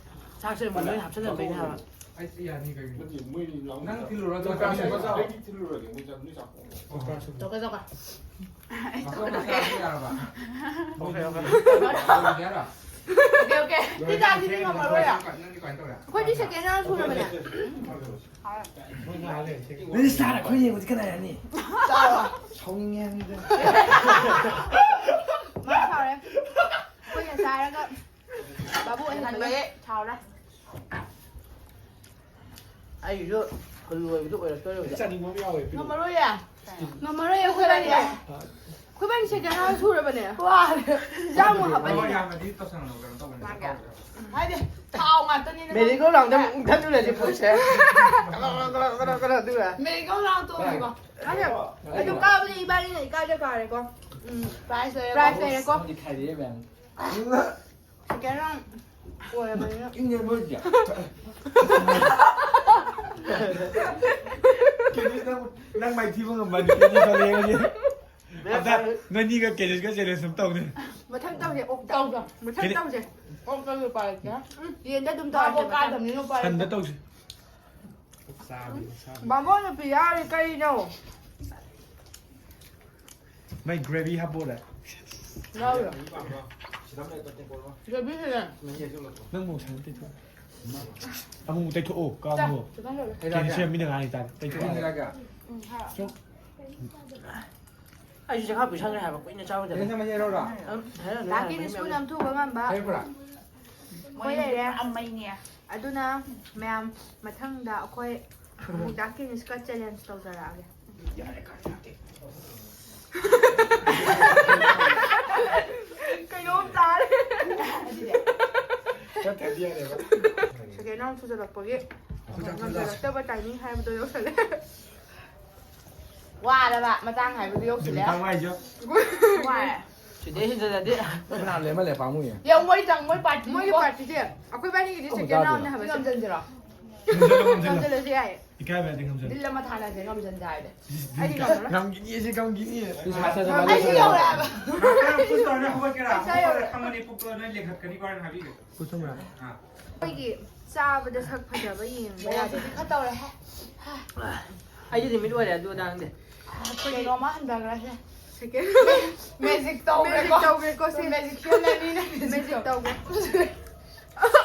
ꯆꯥꯛꯁꯦ ꯃꯣꯏ ꯍꯥꯞꯆꯤꯜꯂꯛꯄꯩꯅꯦ ꯍꯥꯏꯕ꯫ ꯑꯩ ꯌꯥꯅꯤ ꯀꯩꯅꯣ꯫ ꯅꯠꯇꯦ, ꯃꯣꯏ ꯂꯥꯎꯅ ꯅꯪ ꯆꯥꯎ꯫ ꯊꯤꯜꯂꯨꯔꯣ, ꯆꯝꯄ꯭ꯔꯥ ꯁꯨꯝꯕ ꯆꯥꯎ꯫ ꯑꯩꯗꯤ ꯊꯤꯜꯂꯨꯔꯒꯦ, ꯃꯣꯏ ꯆꯥ-, ꯅꯣꯏ ꯆꯥꯛ ꯊꯣꯡꯉꯣ꯫ ꯆꯝꯄ꯭ꯔꯥ ꯁꯨꯝꯕ꯫ ꯇꯧꯒꯦ, ꯇꯧꯒꯦ꯫ ꯑꯩ ꯃꯁꯥ ꯇꯧꯒꯦ꯫ ꯃꯁꯥ ꯌꯥꯔꯕ? Okay, okay. ꯌꯥꯔꯣ? Okay, okay. ꯁꯤ ꯆꯥꯁꯤꯗꯤ ꯉꯝꯃꯔꯣꯏ꯫ ꯅꯪꯗꯤ ꯀꯃꯥꯏꯅ ꯇꯧꯔꯦ? ꯑꯩꯈꯣꯏꯗꯤ ꯁꯦꯀꯦꯟ ꯔꯥꯎꯟ ꯁꯨꯔꯕꯅꯦ꯫ ꯃꯣꯏ ꯉꯥꯏꯍꯥꯛ ꯂꯩꯔ ꯁꯦꯀꯦꯟ ꯅꯣꯏꯗꯤ ꯁꯥꯔ ꯑꯩꯈꯣꯏ ꯌꯦꯡꯕꯗꯤ ꯀꯅꯥ ꯌꯥꯅꯤ? ꯆꯥꯔꯣ꯫ ꯁꯥꯎꯅꯤꯡꯉꯦ ꯍꯥꯏꯕꯅꯤꯗ꯫ ꯃꯥ ꯁꯥꯎꯔꯦ꯫ ꯑꯩꯈꯣꯏꯅ ꯆꯥꯔꯒ ꯕꯥꯕꯨ ꯑꯣꯏꯍꯟꯕꯒꯤ ꯁꯥꯎꯔꯦ꯫ ꯑꯩꯒꯤꯁꯨ ꯈꯨꯜ ꯑꯣꯏꯕꯗꯨ ꯑꯣꯏꯔꯛꯇꯣꯏꯔꯦ ꯍꯧꯖꯤꯛ꯫ ꯆꯥꯅꯤꯡꯕ ꯑꯃ ꯌꯥꯎꯋꯦ, ꯄꯤꯔꯛꯑꯣ꯫ ꯉꯝꯃꯔꯣꯏꯌꯦ꯫ ꯉꯝꯃꯔꯣꯏꯌꯦ, ꯑꯩꯈꯣꯏꯕꯥꯅꯤ꯫ ꯑꯩꯈꯣꯏꯕꯥꯅꯤ ꯁꯦꯀꯦꯟ ꯔꯥꯎꯟ ꯁꯨꯔꯕꯅꯦ꯫ ꯋꯥꯔꯦ꯫ ꯏꯟꯖꯥꯡ ꯑꯃꯨꯛ ꯍꯣꯏ, ꯍꯥꯞꯄꯅꯤ꯫ ꯌꯥꯝꯅꯗꯤ ꯇꯧꯁꯟꯅꯕ ꯀꯩꯅꯣ ꯇꯧꯕꯅꯦ꯫ ꯃꯥꯒꯤ꯫ ꯍꯥꯏꯗꯤ ꯊꯥꯎ ꯉꯥꯛꯇꯅꯤꯅ꯫ ꯃꯦꯔꯤ ꯒꯣ ꯔꯥꯎꯟꯗ ꯑꯃꯨꯛ ꯊꯠꯂꯨꯔꯁꯤ ꯄꯨꯟꯁꯦ꯫ ꯀꯔ, ꯀꯔ, ꯀꯔ, ꯀꯔ, ꯑꯗꯨꯒ꯫ ꯃꯦꯔꯤ ꯒꯣ ꯔꯥꯎꯟ ꯇꯣꯡꯉꯤꯀꯣ꯫ ꯑꯗꯣ, ꯑꯗꯨ ꯀꯥꯕꯗꯤ ꯏꯕꯥꯅꯤꯅ ꯏꯀꯥꯏꯗ ꯀꯥꯔꯦꯀꯣ꯫ ꯎꯝ, ꯄ꯭ꯔꯥꯏꯖ ꯂꯩꯔꯦꯀꯣ꯫ ꯄ꯭ꯔꯥꯏꯖ ꯂꯩꯔꯦꯀꯣ꯫ ꯅꯪꯗꯤ ꯈꯥꯏꯔꯛꯑꯦ ꯃꯌꯥꯝ꯫ ꯁꯦꯀꯦꯟ ꯔꯥꯎꯟ ꯑꯣꯏꯔꯕꯅꯤꯅ꯫ ꯏꯪꯉꯦ ꯃꯣꯏꯁꯦ꯫ ꯀꯦꯟꯗꯤꯁ, ꯅꯪ, ꯅꯪ ꯃꯥꯏꯊꯤꯕ ꯉꯝꯕꯅꯤ, ꯀꯦꯟꯗꯤꯁ ꯊꯣꯛꯂꯛꯑꯦ ꯉꯁꯤ꯫ ꯑꯝꯇ ꯅꯣꯏꯅꯤꯒ ꯀꯦꯟꯗꯤꯁꯀ ꯆꯦꯂꯦꯟꯖ ꯑꯃ ꯇꯧꯅꯤ꯫ ꯃꯊꯪ ꯇꯧꯁꯦ, ꯑꯣꯛꯇ꯫ ꯇꯧꯁꯦ꯫ ꯃꯊꯪ ꯀꯦꯟꯗꯤ- ꯇꯧꯁꯦ꯫ ꯑꯣꯛꯇ ꯂꯨꯄꯥ ꯂꯩꯇꯦ꯫ ꯎꯝ, ꯌꯦꯟꯗ ꯑꯗꯨꯝ ꯇꯧꯔꯁꯦ ꯃꯥꯕꯨ ꯃꯊꯪ꯫ ꯀꯥꯗꯕꯅꯤꯅ ꯎꯄꯥꯏ ꯂꯩꯇꯦ꯫ ꯁꯟꯗ ꯇꯧꯁꯦ꯫ ꯕꯥꯃꯣꯟ ꯅꯨꯄꯤ ꯌꯥꯎꯔꯤ ꯀꯔꯤꯅꯣ? ꯃꯥꯏ ꯒ꯭ꯔꯦꯚꯤ ꯍꯥꯞꯄꯣꯔꯦ꯫ ꯌꯥꯎꯔꯣ꯫ ꯒ꯭ꯔꯦꯚꯤꯁꯤꯅꯦ꯫ ꯅꯪ ꯃꯣꯔꯣꯛ ꯁꯥꯏꯅ ꯇꯩꯊꯣꯛꯑꯣ꯫ ꯑꯃꯨꯛ ꯇꯩꯊꯣꯛꯑꯣ, ꯀꯥꯡꯉꯣ꯫ ꯆꯥ, ꯆꯥ, ꯆꯥ꯫ ꯀꯦꯟꯗꯤ ꯁꯤ ꯃꯤꯅ ꯉꯥꯡꯉꯤ ꯇꯥꯔꯦ꯫ ꯇꯩꯊꯣꯛꯑꯣ꯫ ꯎꯝ, ꯍꯥꯏꯔꯣ꯫ ꯑꯩꯁꯨ ꯆꯦꯈꯥꯎ ꯄꯤꯁꯟꯈ꯭ꯔꯦ ꯍꯥꯏꯕ, ꯀꯨꯏꯅ ꯆꯥꯔꯨꯗꯕ꯫ ꯀꯦꯟꯗꯤ ꯁꯤ ꯃꯍꯤ ꯌꯥꯎꯔꯛꯎꯔꯥ? ꯎꯝ, ꯍꯥꯏꯔꯣ, ꯗꯥꯛꯀꯤ ꯍꯥꯏꯔꯣ, ꯕꯤꯁꯀꯨꯠ ꯍꯥꯏꯔꯣ꯫ ꯅꯝꯊꯨꯕ ꯉꯝꯕ꯫ ꯍꯩꯔꯛꯄ꯭ꯔꯥ? ꯃꯣꯏ ꯂꯩꯔꯦ꯫ ꯄꯨꯔꯥ ꯃꯩꯅꯦ꯫ ꯑꯗꯨꯅ ꯃꯌꯥꯝ ꯃꯊꯪꯗ ꯑꯩꯈꯣꯏ ꯑꯃꯨꯛ ꯗꯥꯛ ꯀꯦꯅꯤꯁꯀ ꯆꯦꯂꯦꯟꯖ ꯇꯧꯖꯔꯛꯑꯒꯦ꯫ ꯌꯥꯔꯦ, ꯀꯥꯟꯅꯗꯦ꯫ ꯀꯩꯅꯣꯝ ꯇꯥꯔꯦ꯫ ꯆꯠꯇ꯭ꯔꯗꯤ ꯌꯥꯔꯦꯕ꯫ ꯁꯦꯀꯦꯟ ꯔꯥꯎꯟ ꯁꯨꯖꯜꯂꯛꯄꯒꯤ ꯉꯝꯖꯜꯂꯛꯇꯕ ꯇꯥꯏꯃꯤꯡ ꯍꯥꯏꯕꯗꯣ ꯌꯧꯁꯜꯂꯦ꯫ ꯋꯥꯔꯕ ꯃꯇꯥꯡ ꯍꯥꯏꯕꯗꯣ ꯌꯧꯁꯜꯂꯦ꯫ ꯅꯨꯃꯤꯗꯥꯡ ꯋꯥꯏꯁꯨ꯫ ꯋꯥꯔꯦ꯫ ꯁꯤꯗꯩ ꯍꯦꯟꯖꯜꯂꯗꯤ꯫ ꯃꯣꯏ ꯐꯅꯌꯥꯝ ꯂꯦꯝꯃ ꯂꯩ ꯄꯥꯝꯃꯨꯏꯌꯦ꯫ ꯌꯥꯝ ꯃꯣꯏ ꯆꯪ ꯃꯣꯏ ꯄꯥꯔꯇꯤ ꯃꯣꯏꯒꯤ ꯄꯥꯔꯇꯤꯁꯦ ꯑꯩꯈꯣꯏ ꯕꯥꯅꯤꯒꯤꯗꯤ ꯑꯃꯨꯛ ꯁꯦꯀꯦꯟ ꯆꯥꯗꯣꯏꯔꯣ? ꯔꯥꯎꯟꯅꯦ ꯍꯥꯏꯕ ꯁꯦ꯫ ꯉꯝꯖꯟꯁꯤꯔꯣ? ꯉꯝꯖꯜꯂꯣ, ꯉꯝꯖꯜꯂꯣ꯫ ꯉꯝꯖꯜꯂꯁꯦ ꯌꯥꯏꯌꯦ꯫ ꯏꯀꯥꯏꯕ ꯌꯥꯗꯦ, ꯉꯝꯖꯜꯂꯣ꯫ ꯗꯤꯜ ꯑꯃ ꯊꯥꯅꯁꯦ ꯉꯝꯖꯟꯁꯦ ꯍꯥꯏꯔꯗꯤ꯫ ꯑꯩꯗꯤ ꯉꯝꯃꯔꯣꯏ꯫ ꯉꯝꯈꯤꯅꯤ, ꯑꯩꯁꯦ ꯉꯝꯈꯤꯅꯤ꯫ ꯑꯩꯁꯨ ꯌꯧꯔꯛꯑꯦꯕ꯫ ꯉꯥꯏꯍꯥꯛꯇꯪ ꯄꯨꯁ ꯇꯧꯔ ꯅꯣꯏ ꯍꯧꯒꯠꯀꯦꯔꯥ? ꯄꯩꯁꯥ ꯌꯧꯔꯦ꯫ ꯈꯪꯉꯅꯤ, ꯄꯨꯛꯇꯣ ꯅꯣꯏ ꯂꯦꯡꯈꯠꯀꯅꯤꯀꯣ ꯍꯥꯏꯅ ꯍꯥꯏꯕꯤꯒꯦ꯫ ꯄꯨꯊꯝꯕ꯭ꯔꯥ? ꯑꯥ꯫ ꯑꯩꯈꯣꯏꯒꯤ ꯆꯥꯕꯗ ꯁꯛ ꯐꯖꯕ ꯌꯦꯡꯕ ꯌꯥꯗꯦ꯫ ꯃꯌꯥꯝꯁꯤꯗꯤ ꯈꯔ ꯇꯧꯔꯦꯍꯦ꯫ ꯑꯩꯗꯤ ꯂꯤꯃꯤꯠ ꯑꯣꯏꯔꯦ ꯑꯗꯨ ꯑꯗꯥ ꯈꯪꯗꯦ꯫ ꯀꯩꯅꯣꯝꯃ ꯍꯟꯊꯈ꯭ꯔꯁꯦ꯫ ꯁꯦꯀꯦꯟ ꯃꯦꯖꯤꯛ ꯇꯧꯈ꯭ꯔꯦꯀꯣ꯫ ꯃꯦꯖꯤꯛ ꯇꯧꯈ꯭ꯔꯦꯀꯣ ꯁꯤ꯫ ꯃꯦꯖꯤꯛ ꯁꯤꯌꯟ ꯑꯅꯤꯅ ꯃꯦꯖꯤꯛ ꯃꯦꯖꯤꯛ ꯇꯧꯈ꯭ꯔꯦ꯫ ꯇꯧꯈ꯭ꯔꯦ꯫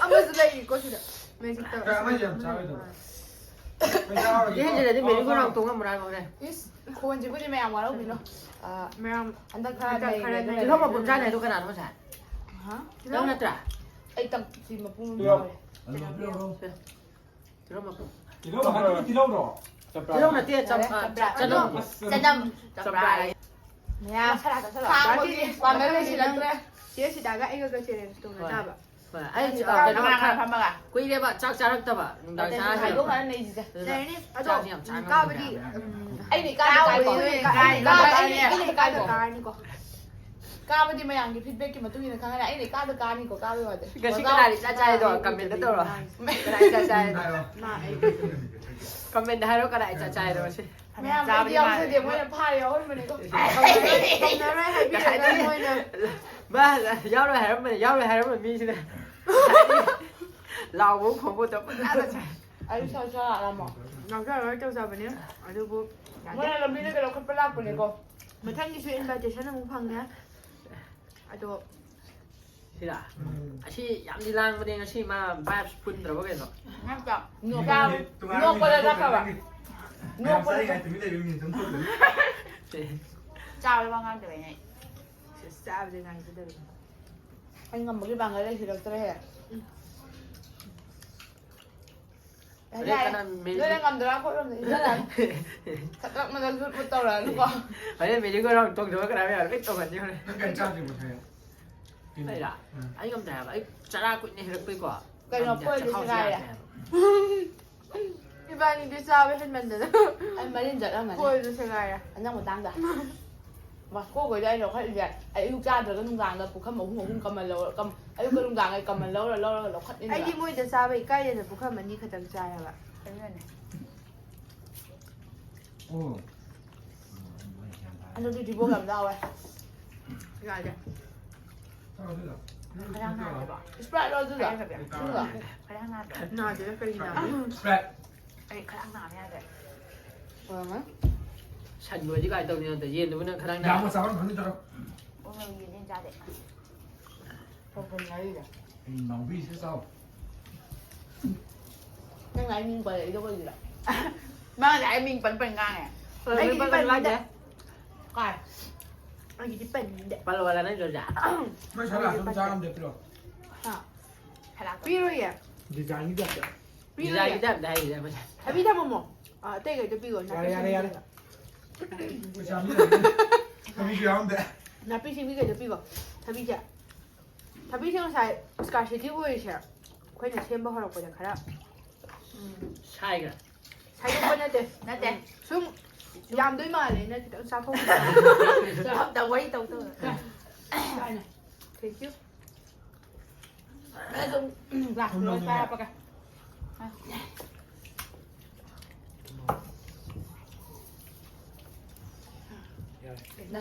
ꯑꯃꯁꯨ ꯂꯩꯔꯤꯀꯣ ꯁꯤꯗ꯫ ꯃꯦꯖꯤꯛ ꯇꯧꯈ꯭ꯔꯦ꯫ ꯑꯃꯁꯨ ꯌꯥꯝ ꯆꯥꯔꯣꯏꯗꯕ꯫ ꯁꯤꯗꯩ ꯍꯦꯟꯖꯜꯂꯗꯤ ꯃꯦꯔꯤ ꯒꯣ ꯔꯥꯎꯟ ꯇꯣꯡ ꯉꯝꯃꯔꯣꯏ ꯍꯥꯏꯕ ꯍꯣꯔꯦꯟ꯫ ꯏꯁ ꯈꯣꯟꯁꯤꯕꯨꯗꯤ ꯃꯌꯥꯝ ꯋꯥꯔꯧꯕꯤꯅꯣ꯫ ꯑ, ꯃꯌꯥꯝ ꯍꯟꯗꯛ ꯈꯔ ꯍꯟꯗꯛ ꯈꯔ ꯅꯩꯔꯦ꯫ ꯅꯩꯔꯦ꯫ ꯇꯤꯜꯍꯧ ꯃꯄꯨꯝ ꯆꯥꯅꯤ ꯍꯥꯏꯗꯣ ꯀꯅꯥꯅꯣ ꯉꯁꯥꯏ? ꯍꯥ? ꯅꯪ ꯅꯠꯇ꯭ꯔꯥ? ꯑꯩ ꯇꯞꯁꯤ ꯃꯄꯨꯝ ꯑꯃ ꯇꯤꯜꯍꯧ꯫ ꯌꯥꯎꯔꯦ꯫ ꯇꯤꯜꯍꯧ ꯃꯄꯨꯝ꯫ ꯇꯤꯜꯍꯧ ꯍꯥꯏꯕꯗꯤ ꯇꯤꯜꯍꯧꯔꯣ? ꯇꯤꯜꯍꯧ ꯅꯠꯇꯦ, ꯆꯝ-, ꯑ, ꯆꯝꯄ꯭ꯔꯥ꯫ ꯆꯅꯝ꯫ ꯑꯁ, ꯆꯅꯝ꯫ ꯆꯝꯄ꯭ꯔꯥ꯫ ꯃꯌꯥꯝ ꯈꯔ ꯈꯔ ꯈꯔ꯫ ꯄꯥꯝꯕꯒꯤ ꯄꯥꯝꯕ ꯂꯩꯁꯤꯜꯂꯛꯇ꯭ꯔꯦ꯫ ꯆꯦ ꯁꯤꯗꯥꯒ ꯑꯩꯒ ꯆꯦꯂꯦꯟꯖ ꯇꯧꯅ ꯍꯣꯏ꯫ ꯇꯥꯕ꯫ ꯍꯣꯏ, ꯑꯩ, ꯑ, ꯀꯅꯥ ꯀꯩꯅꯣ ꯀꯅꯥ ꯈꯔ ꯐꯝꯃꯒ? ꯀꯨꯏꯔꯦꯕ ꯆꯥꯛ ꯆꯥꯔꯛꯇꯕ ꯅꯨꯡꯗꯥꯡ ꯆꯥꯔ ꯍꯥꯏꯗꯣꯛꯈ꯭ꯔ ꯅꯩꯁꯤꯁꯦ꯫ ꯑꯗꯨꯗ ꯂꯩꯔꯅꯤ ꯑꯗꯣ ꯆꯥꯛꯁꯦ ꯌꯥꯝ ꯆꯥ ꯎꯝ, ꯉꯝꯗꯦ ꯀꯥꯕꯗꯤ ꯍꯥꯏꯕ꯫ ꯎꯝ, ꯑꯩꯅ ꯏꯀꯥꯕ ꯀꯥꯏꯀꯣ꯫ ꯀꯥꯕꯗꯤ ꯀꯥꯕꯗꯤ ꯑꯩꯅ ꯑꯩꯅ ꯏꯀꯥꯕ ꯏꯀꯥꯏꯀꯣ꯫ ꯀꯥꯔꯅꯤꯀꯣ꯫ ꯀꯥꯕꯗꯤ ꯃꯌꯥꯝꯒꯤ ꯐꯤꯗꯕꯦꯛꯀꯤ ꯃꯇꯨꯡ ꯏꯟꯅ ꯈꯪꯉꯅꯤ꯫ ꯑꯩꯅ ꯏꯀꯥꯗ ꯀꯥꯅꯤꯀꯣ꯫ ꯀꯥꯕꯒꯤ ꯋꯥꯗꯤ꯫ ꯉꯁꯤ ꯀꯅꯥꯅ ꯏꯆꯥ ꯆꯥꯏꯗꯣ ꯀꯃꯦꯟꯗ ꯇꯧꯔꯣ꯫ ꯀꯅꯥ ꯏꯆꯥ ꯆꯥꯏꯗꯣ? ꯃꯥ ꯑꯩ ꯀꯃꯦꯟꯗ ꯍꯥꯏꯔꯣ ꯀꯅꯥ ꯏꯆꯥ ꯆꯥꯏꯗꯣ ꯉꯁꯤ꯫ ꯃꯌꯥꯝ ꯑꯩꯗꯤ ꯌꯥꯎꯖꯗꯦ꯫ ꯃꯣꯏꯅ ꯐꯥꯔꯦ ꯌꯥꯎꯍꯟꯕꯅꯤꯀꯣ꯫ ꯀꯧꯅꯔꯣꯏ ꯍꯥꯏꯕꯤꯔꯒ ꯃꯣꯏꯅ ꯃꯥ ꯌꯥꯎꯔꯣꯏ ꯍꯥꯏꯔꯝꯕꯅꯤ, ꯌꯥꯎꯔꯣꯏ ꯍꯥꯏꯔꯝꯕ ꯃꯤꯁꯤꯅ ꯂꯥꯎꯕ ꯈꯣꯡꯕ ꯇꯧꯕ ꯄꯪꯇꯥꯗ ꯆꯥꯏ꯫ ꯑꯩ ꯁꯥ ꯆꯥꯔꯛꯑꯃꯣ꯫ ꯉꯥꯡꯖꯔꯔꯣꯏ ꯇꯧꯖꯕꯅꯤ꯫ ꯑꯗꯨꯕꯨ ꯌꯥꯗꯦ꯫ ꯃꯣꯏꯅ ꯂꯝꯕꯤꯗ ꯀꯩꯅꯣ ꯈꯠꯄ ꯂꯥꯛꯄꯅꯤꯀꯣ꯫ ꯃꯊꯪꯒꯤꯁꯨ ꯏꯟꯚꯥꯏꯇꯦꯁꯟ ꯑꯃꯨꯛ ꯐꯪꯉꯦ꯫ ꯑꯗꯣ ꯁꯤꯔꯥ? ꯑꯁꯤ ꯌꯥꯝꯗꯤ ꯂꯥꯡꯕꯅꯦ ꯉꯁꯤ, ꯃꯥ ꯚꯥꯏꯕꯁ ꯄꯨꯟꯗ꯭ꯔꯕ ꯀꯩꯅꯣ? ꯅꯠꯇ꯭ꯔꯥ? ꯅꯣꯛꯄ-, ꯅꯣꯛꯄꯗ ꯆꯠꯈ꯭ꯔꯕ? ꯅꯣꯛꯄꯗ ꯆꯠ-, ꯇꯨꯃꯤꯟ ꯂꯩꯕ ꯃꯤꯅꯤꯠ ꯑꯗꯨꯝ ꯊꯣꯛꯇꯣꯏꯅꯤ꯫ ꯆꯥꯕꯗ ꯋꯥ ꯉꯥꯡꯗꯕꯩꯅꯦ꯫ ꯆꯥꯕꯗꯤ ꯉꯥꯡꯖꯗꯕꯅꯤ꯫ ꯑꯩ ꯉꯝꯕꯒꯤ ꯄꯥꯡꯒꯜ ꯂꯩꯁꯤꯜꯂꯛꯇ꯭ꯔꯦꯍꯦ꯫ ꯍꯣꯔꯦꯟ ꯀꯅꯥ ꯃꯦ-, ꯅꯣꯏꯅ ꯉꯝꯗ꯭ꯔꯥ ꯈꯣꯠꯂꯝꯗ ꯏꯟꯖꯔꯛꯑꯅꯤ꯫ ꯈꯗ꯭ꯔꯛ ꯃꯗ꯭ꯔꯛ ꯖꯨꯠ ꯃꯨꯠ ꯇꯧꯔꯛꯑꯅꯨꯀꯣ꯫ ꯍꯣꯔꯦꯟ ꯃꯦꯔꯤ ꯒꯣ ꯔꯥꯎꯟ ꯇꯣꯡꯗꯕ ꯀꯅꯥ ꯌꯥꯔꯣꯏ? ꯂꯣꯏ ꯇꯧꯍꯟꯅꯤ ꯍꯣꯔꯦꯟ꯫ ꯅꯪ ꯀꯩꯝ ꯆꯥꯗ꯭ꯔꯤꯕꯣ ꯉꯁꯥꯏ? ꯑꯩꯔꯥ? ꯑꯩ ꯉꯝꯗ꯭ꯔꯦ ꯍꯥꯏꯕ꯫ ꯑꯩ ꯆꯔꯥ ꯀꯨꯏꯅ ꯍꯦꯜꯂꯛꯄꯩꯀꯣ꯫ ꯀꯩꯅꯣ, ꯉꯝꯗ꯭ꯔꯦ, ꯐꯣꯏꯜꯗꯤ ꯆꯈꯥꯎꯁꯦ ꯁꯦꯒꯥꯏꯔꯦ꯫ ꯌꯥꯗ꯭ꯔꯦ ꯍꯥꯏꯕ꯫ ꯏꯕꯥꯅꯤꯗꯤ ꯆꯥꯕ ꯍꯦꯟꯃꯟꯗꯅ ꯑꯩ ꯃꯔꯤꯟ ꯆꯠꯂꯝꯃꯅꯤ꯫ ꯐꯣꯏꯜꯗꯨ ꯁꯦꯒꯥꯏꯔꯦ꯫ ꯍꯟꯗꯛ ꯃꯇꯥꯡꯗ꯫ ꯃꯥꯁꯀꯣꯈꯣꯏꯗ ꯑꯩ ꯂꯧꯈꯠꯂꯤꯁꯦ, ꯑꯩ ꯑꯌꯨꯛ ꯆꯥꯗ꯭ꯔꯒ ꯅꯨꯡꯗꯥꯡꯗ ꯄꯨꯈꯝ ꯑꯍꯨꯝ ꯑꯍꯨꯝ ꯀꯃꯟ ꯂꯧꯔ-, ꯀꯝ-, ꯑꯌꯨꯛꯀ ꯅꯨꯡꯗꯥꯡ ꯑꯩ ꯀꯃꯟ ꯂꯧꯔ ꯂꯧꯔꯒ ꯂꯧꯈꯠꯂꯤꯅꯦꯕ꯫ ꯑꯩꯗꯤ ꯃꯣꯏꯗ ꯆꯥꯕ ꯏꯀꯥꯏꯗꯅ ꯄꯨꯈꯝ ꯑꯅꯤ ꯈꯛꯇꯪ ꯆꯥꯏ ꯍꯥꯏꯕ꯫ ꯑꯗꯨꯅꯅꯦ꯫ ꯑꯣ꯫ ꯑꯗꯨꯗꯤ ꯊꯤꯕꯣꯡ ꯌꯥꯝ ꯂꯥꯎꯋꯦ꯫ ꯌꯥꯗꯦ꯫ ꯈꯗꯥꯡ ꯅꯥꯗꯦꯕ꯫ Sprite ꯂꯣ ꯑꯗꯨꯗ? ꯍꯥꯏꯔꯒꯗꯤ꯫ ꯑꯗꯨꯒ? ꯈꯗꯥꯡ ꯅꯥꯗꯦ꯫ ꯅꯥꯗꯦꯗ ꯀꯔꯤ ꯅꯥꯕ? Sprite꯫ ꯑꯩ ꯈꯗꯥꯡ ꯅꯥꯕ ꯌꯥꯗꯦ꯫ ꯑꯣꯏꯔꯝꯒꯅꯤ꯫ ꯁꯟ ꯑꯣꯏꯔꯗꯤ ꯀꯥꯏ ꯇꯧꯅꯤ ꯅꯠꯇꯦ, ꯌꯦꯟꯗꯨꯕꯨ ꯅꯪ ꯈꯗꯥꯡ ꯌꯥꯝꯅ ꯅꯥꯕ꯫ ꯆꯥꯕ ꯐꯪꯗꯣꯏ ꯇꯧꯔꯣ꯫ ꯑꯣ, ꯌꯦꯟꯗꯤ ꯆꯥꯗꯦ꯫ ꯄꯣꯛꯄ ꯉꯥꯔꯤꯗ꯫ ꯎꯝ, ꯅꯥꯎꯕꯤꯁꯦ ꯆꯥꯎ꯫ ꯅꯪ ꯂꯥꯏ ꯃꯤꯡ ꯄꯜꯂꯛꯏꯗꯣ ꯀꯩꯒꯤꯅꯣ? ꯃꯥ ꯉꯁꯥꯏ ꯃꯤꯡ ꯄꯟ ꯄꯟ ꯉꯥꯡꯉꯦ꯫ ꯍꯣꯏ, ꯑꯩꯒꯤꯗꯤ ꯃꯤꯡ ꯄꯟ ꯄꯟꯅꯤꯡꯗꯦ꯫ ꯄꯟꯅꯤꯡꯗꯦ꯫ ꯀꯥꯏ? ꯑꯩꯒꯤꯗꯤ ꯄꯟꯅꯤꯡꯗꯦ꯫ ꯄꯜꯂꯣ, ꯄꯜꯂꯣ, ꯅꯪ ꯖꯣꯖꯥ꯫ ꯃꯣꯏ ꯁꯥ ꯂꯥꯛꯄ ꯆꯥ ꯉꯝꯗꯦ, ꯄꯤꯔꯛꯑꯣ꯫ ꯍꯥ? ꯄꯤꯔꯣꯏꯌꯦ꯫ Designꯒꯤ typeꯇ꯫ ꯄꯤꯔꯣꯏꯌꯦ꯫ Designꯒꯤ typeꯇ ꯍꯥꯏꯔꯤꯁꯦ ꯃꯁꯦ꯫ ꯊꯕꯤ ꯊꯝꯃꯝꯃꯣ꯫ ꯑꯥ, ꯑꯇꯩꯈꯩꯗꯣ ꯄꯤꯈꯣ꯫ ꯌꯥꯔꯦ, ꯌꯥꯔꯦ, ꯌꯥꯔꯦ꯫ ꯄꯩꯁꯥ ꯑꯝꯇ ꯂꯩꯇꯦ꯫ ꯊꯕꯤꯁꯨ ꯌꯥꯎꯔꯝꯗꯦ꯫ ꯅꯥꯄꯤ ꯁꯤꯡꯕꯤꯈꯩꯗꯣ ꯄꯤꯈꯣ꯫ ꯊꯕꯤꯁꯦ꯫ ꯊꯕꯤꯁꯦ ꯉꯁꯥꯏ scarcity ꯑꯣꯏꯔꯤꯁꯦ ꯑꯩꯈꯣꯏꯅ ꯁꯦꯝꯕ ꯍꯧꯔꯛꯄꯗ ꯈꯔ, ꯎꯝ, ꯁꯥꯏꯈ꯭ꯔꯦ꯫ ꯁꯥꯏꯗꯣꯛꯄ ꯅꯠꯇꯦ꯫ ꯅꯠꯇꯦ꯫ ꯁꯨꯝ ꯌꯥꯝꯗꯣꯏ ꯃꯥꯜꯂꯦꯅ ꯈꯤꯇꯪ ꯆꯥꯊꯣꯛꯄ꯫ ꯆꯥꯕꯗ ꯋꯥꯔꯤ ꯇꯧ ꯇꯧ꯫ ꯀꯥꯏꯅ꯫ Thank you꯫ ꯑꯗꯨꯝ glass ꯂꯣꯏ ꯄꯥꯏꯔꯛꯄꯒ꯫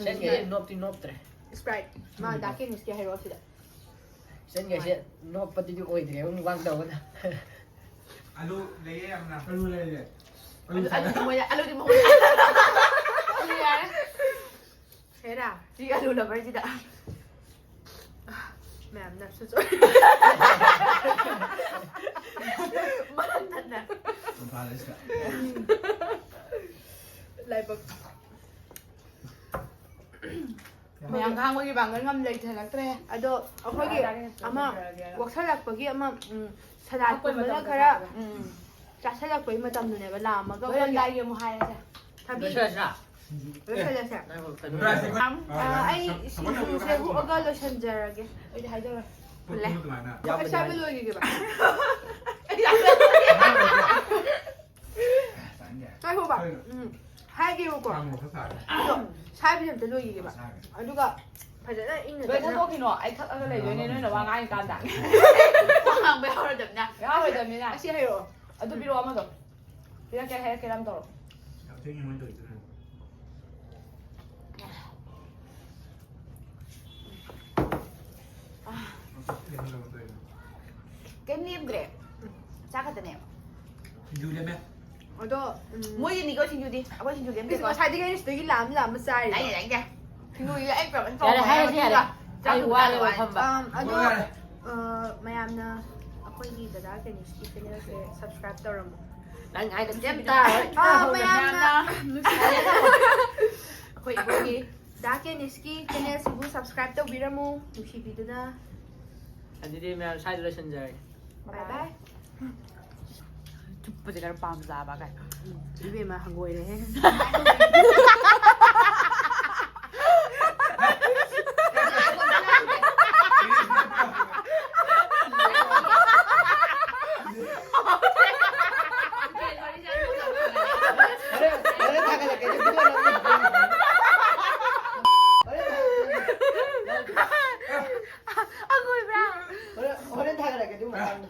ꯁꯦꯟꯒꯦ ꯅꯣꯞꯇꯤ ꯅꯣꯞꯇ꯭ꯔꯦ꯫ Sprite꯫ ꯃꯥ ꯗꯥ ꯀꯦꯅꯤꯁꯀꯤ ꯍꯥꯏꯔꯛꯑꯣ ꯁꯤꯗ꯫ ꯁꯦꯟꯒꯦꯁꯦ ꯅꯣꯞꯄꯗꯨꯗꯤ ꯑꯣꯏꯗ꯭ꯔꯦ, ꯑꯃꯨꯛ ꯋꯥꯡ ꯇꯧꯕꯗ꯫ ꯑꯂꯨ ꯂꯩꯌꯦ ꯌꯥꯝꯅ꯫ ꯑꯂꯨ ꯂꯩꯌꯦ꯫ ꯑꯂꯨ ꯑꯂꯨ, ꯆꯥꯅ-, ꯑꯂꯨꯗꯤ ꯃꯣꯏꯗ, ꯑꯂꯨꯗꯤ ꯃꯣꯏꯗ꯫ ꯑꯂꯨ ꯌꯥꯔꯦ꯫ ꯍꯦꯔꯥ꯫ ꯁꯤ ꯑꯂꯨ loverꯁꯤꯗ꯫ ꯃꯌꯥꯝ ꯅꯞꯁꯨ ꯆꯣꯏ꯫ ꯃꯔꯛ ꯊꯠꯅ꯫ ꯃꯄꯥꯟꯗ ꯁꯤꯗ꯫ ꯂꯥꯏꯕꯛ꯫ ꯃꯌꯥꯝ ꯈꯥꯡꯕꯒꯤ ꯄꯥꯡꯒꯜ ꯉꯝ ꯂꯩꯊꯔꯛꯇ꯭ꯔꯦ꯫ ꯑꯗꯣ ꯑꯩꯈꯣꯏꯒꯤ ꯑꯃ ꯋꯥꯛꯁꯜꯂꯛꯄꯒꯤ ꯑꯃ, ꯎꯝ, ꯁꯂꯥꯠꯀꯨꯝꯕꯅ ꯈꯔ, ꯎꯝ, ꯆꯥꯁꯜꯂꯛꯄꯒꯤ ꯃꯇꯝꯗꯨꯅꯦꯕ ꯂꯥꯝꯃꯒ ꯑꯩꯈꯣꯏꯒꯤ ꯂꯣꯏꯔꯝꯗꯥꯏꯒꯤ ꯑꯃꯨꯛ ꯍꯥꯏꯔꯁꯦ꯫ ꯊꯕꯤ꯫ ꯂꯣꯏꯁꯤꯜꯂꯁꯤꯔꯥ? ꯂꯣꯏꯁꯤꯜꯂꯁꯦ꯫ ꯉꯥꯏꯈꯣ, ꯀꯩꯅꯣ꯫ ꯑꯝ, ꯑ, ꯑꯩ ꯁꯤꯡꯖꯨꯁꯦ ꯍꯨꯛꯑꯒ ꯂꯣꯏꯁꯤꯟꯖꯔꯒꯦ꯫ ꯑꯩꯗꯤ ꯍꯥꯏꯗꯧꯔꯦ꯫ ꯐꯨꯜꯂꯦ꯫ ꯌꯥꯝꯕꯗꯤ ꯆꯥꯕ ꯍꯥꯏ-, ꯂꯣꯏꯈꯤꯒꯦꯕ꯫ ꯉꯥꯏꯈꯣꯕ꯫ ꯎꯝ, ꯍꯥꯏꯒꯦꯕꯀꯣ꯫ ꯑꯗꯣ ꯁꯥꯏꯕꯁꯦ ꯑꯝꯇ ꯂꯣꯏꯈꯤꯒꯦꯕ꯫ ꯑꯗꯨꯒ ꯐꯖꯅ ꯏꯪꯅ ꯂꯣꯏ ꯇꯞꯅ ꯊꯛꯇꯣꯛꯈꯤꯅꯣ, ꯑꯩ ꯊꯛꯑꯒ ꯂꯩꯗꯣꯏꯅꯦ ꯅꯣꯏꯅ ꯋꯥ ꯉꯥꯡꯉꯤꯀꯥꯟꯗ꯫ ꯋꯥ ꯉꯥꯡꯕ ꯌꯥꯎꯔꯣꯏꯗꯕꯅꯤꯅ꯫ ꯌꯥꯎꯔꯣꯏꯗꯕꯅꯤꯅ꯫ ꯑꯁꯤ ꯍꯩꯔꯛꯑꯣ꯫ ꯑꯗꯨ ꯄꯤꯔꯛꯑꯣ ꯑꯃꯗꯣ꯫ ꯄꯤꯔꯛꯀꯦ ꯍꯥꯏꯔꯛꯀꯦꯔꯥ ꯑꯃ ꯇꯧꯔꯣ꯫ ꯌꯥꯝ ꯊꯦꯡꯉꯦ ꯃꯣꯏꯅ ꯇꯧꯔꯤꯁꯤꯅ꯫ ꯀꯩꯝ ꯂꯦꯝꯗ꯭ꯔꯦ꯫ ꯆꯥꯛ ꯈꯛꯇꯅꯦ꯫ ꯁꯤꯡꯖꯨ ꯂꯦꯝꯃꯦ꯫ ꯑꯗꯣ, ꯎꯝ, ꯃꯣꯏꯒꯤꯅꯤꯀꯣ ꯁꯤꯡꯖꯨꯗꯤ꯫ ꯑꯩꯈꯣꯏ ꯁꯤꯡꯖꯨ ꯂꯦꯝꯗꯦꯀꯣ꯫ ꯉꯁꯥꯏꯗꯒꯤ ꯑꯩꯅ ꯁꯤꯗꯒꯤ ꯂꯥꯝ ꯂꯥꯝꯃ ꯆꯥꯔꯤꯕ꯫ ꯇꯥꯏꯅꯦ, ꯇꯥꯏꯅꯦ꯫ ꯁꯤꯡꯖꯨꯒꯤ ꯑꯩ ꯄ꯭ꯔꯣꯕ꯭ꯂꯦꯝ ꯌꯥꯔꯦ, ꯇꯧꯕ ꯍꯥꯏꯔꯁꯦ, ꯌꯥꯔꯦ꯫ ꯃꯇꯨꯡꯗ ꯑꯩ ꯆꯥꯛ ꯋꯥꯔꯦꯕ ꯊꯣꯡꯕ ꯐꯝꯕ꯫ ꯑꯝ, ꯑꯗꯣ, ꯌꯥꯔꯦ꯫ ꯑ, ꯃꯌꯥꯝꯅ ꯑꯩꯈꯣꯏꯒꯤ ꯗꯗꯥ ꯀꯦꯅꯤꯁꯀꯤ ꯆꯦꯅꯦꯜꯁꯦ ꯁꯕꯁꯀ꯭ꯔꯥꯏꯕ ꯇꯧꯔꯝꯃꯣ꯫ ꯅꯪ ꯍꯥꯏꯗꯕꯁꯦ ꯑꯝꯇ꯫ ꯑ, ꯃꯌꯥꯝꯅ ꯅꯨꯡꯁꯤꯔꯦ꯫ ꯑꯩꯈꯣꯏ ꯏꯕꯨꯡꯒꯤ ꯗꯥ ꯀꯦꯅꯤꯁꯀꯤ ꯆꯦꯅꯦꯜꯁꯤꯕꯨ ꯁꯕꯁꯀ꯭ꯔꯥꯏꯕ ꯇꯧꯕꯤꯔꯝꯃꯨ, ꯅꯨꯡꯁꯤꯕꯤꯗꯨꯅ꯫ ꯑꯗꯨꯗꯤ ꯃꯌꯥꯝ ꯁ꯭ꯋꯥꯏꯗ ꯂꯣꯏꯁꯤꯟꯖꯔꯒꯦ꯫ ꯕꯥꯏ ꯕꯥꯏ꯫ ꯆꯨꯞꯄꯁꯦ ꯈꯔ ꯄꯥꯝꯖꯕ ꯀꯥꯏ꯫ ꯏꯕꯦꯝꯃ ꯍꯪꯒꯣꯏꯔꯦꯍꯦ꯫ ꯍꯣꯔꯦꯟ, ꯍꯣꯔꯦꯟ ꯊꯥꯒꯠꯂꯛꯀꯦ, ꯑꯗꯨ ꯚꯤꯗꯤꯑꯣ ꯅꯝꯃꯤ꯫ ꯍꯣꯔꯦꯟ ꯊꯥꯒꯠꯂꯛꯀꯦ꯫ ꯑꯀꯣꯏꯕ꯭ꯔꯥ? ꯍꯣꯔꯦꯟ, ꯍꯣꯔꯦꯟ ꯊꯥꯒꯠꯂꯛꯀꯦ, ꯑꯗꯨ ꯃꯇꯥꯡꯗꯣ꯫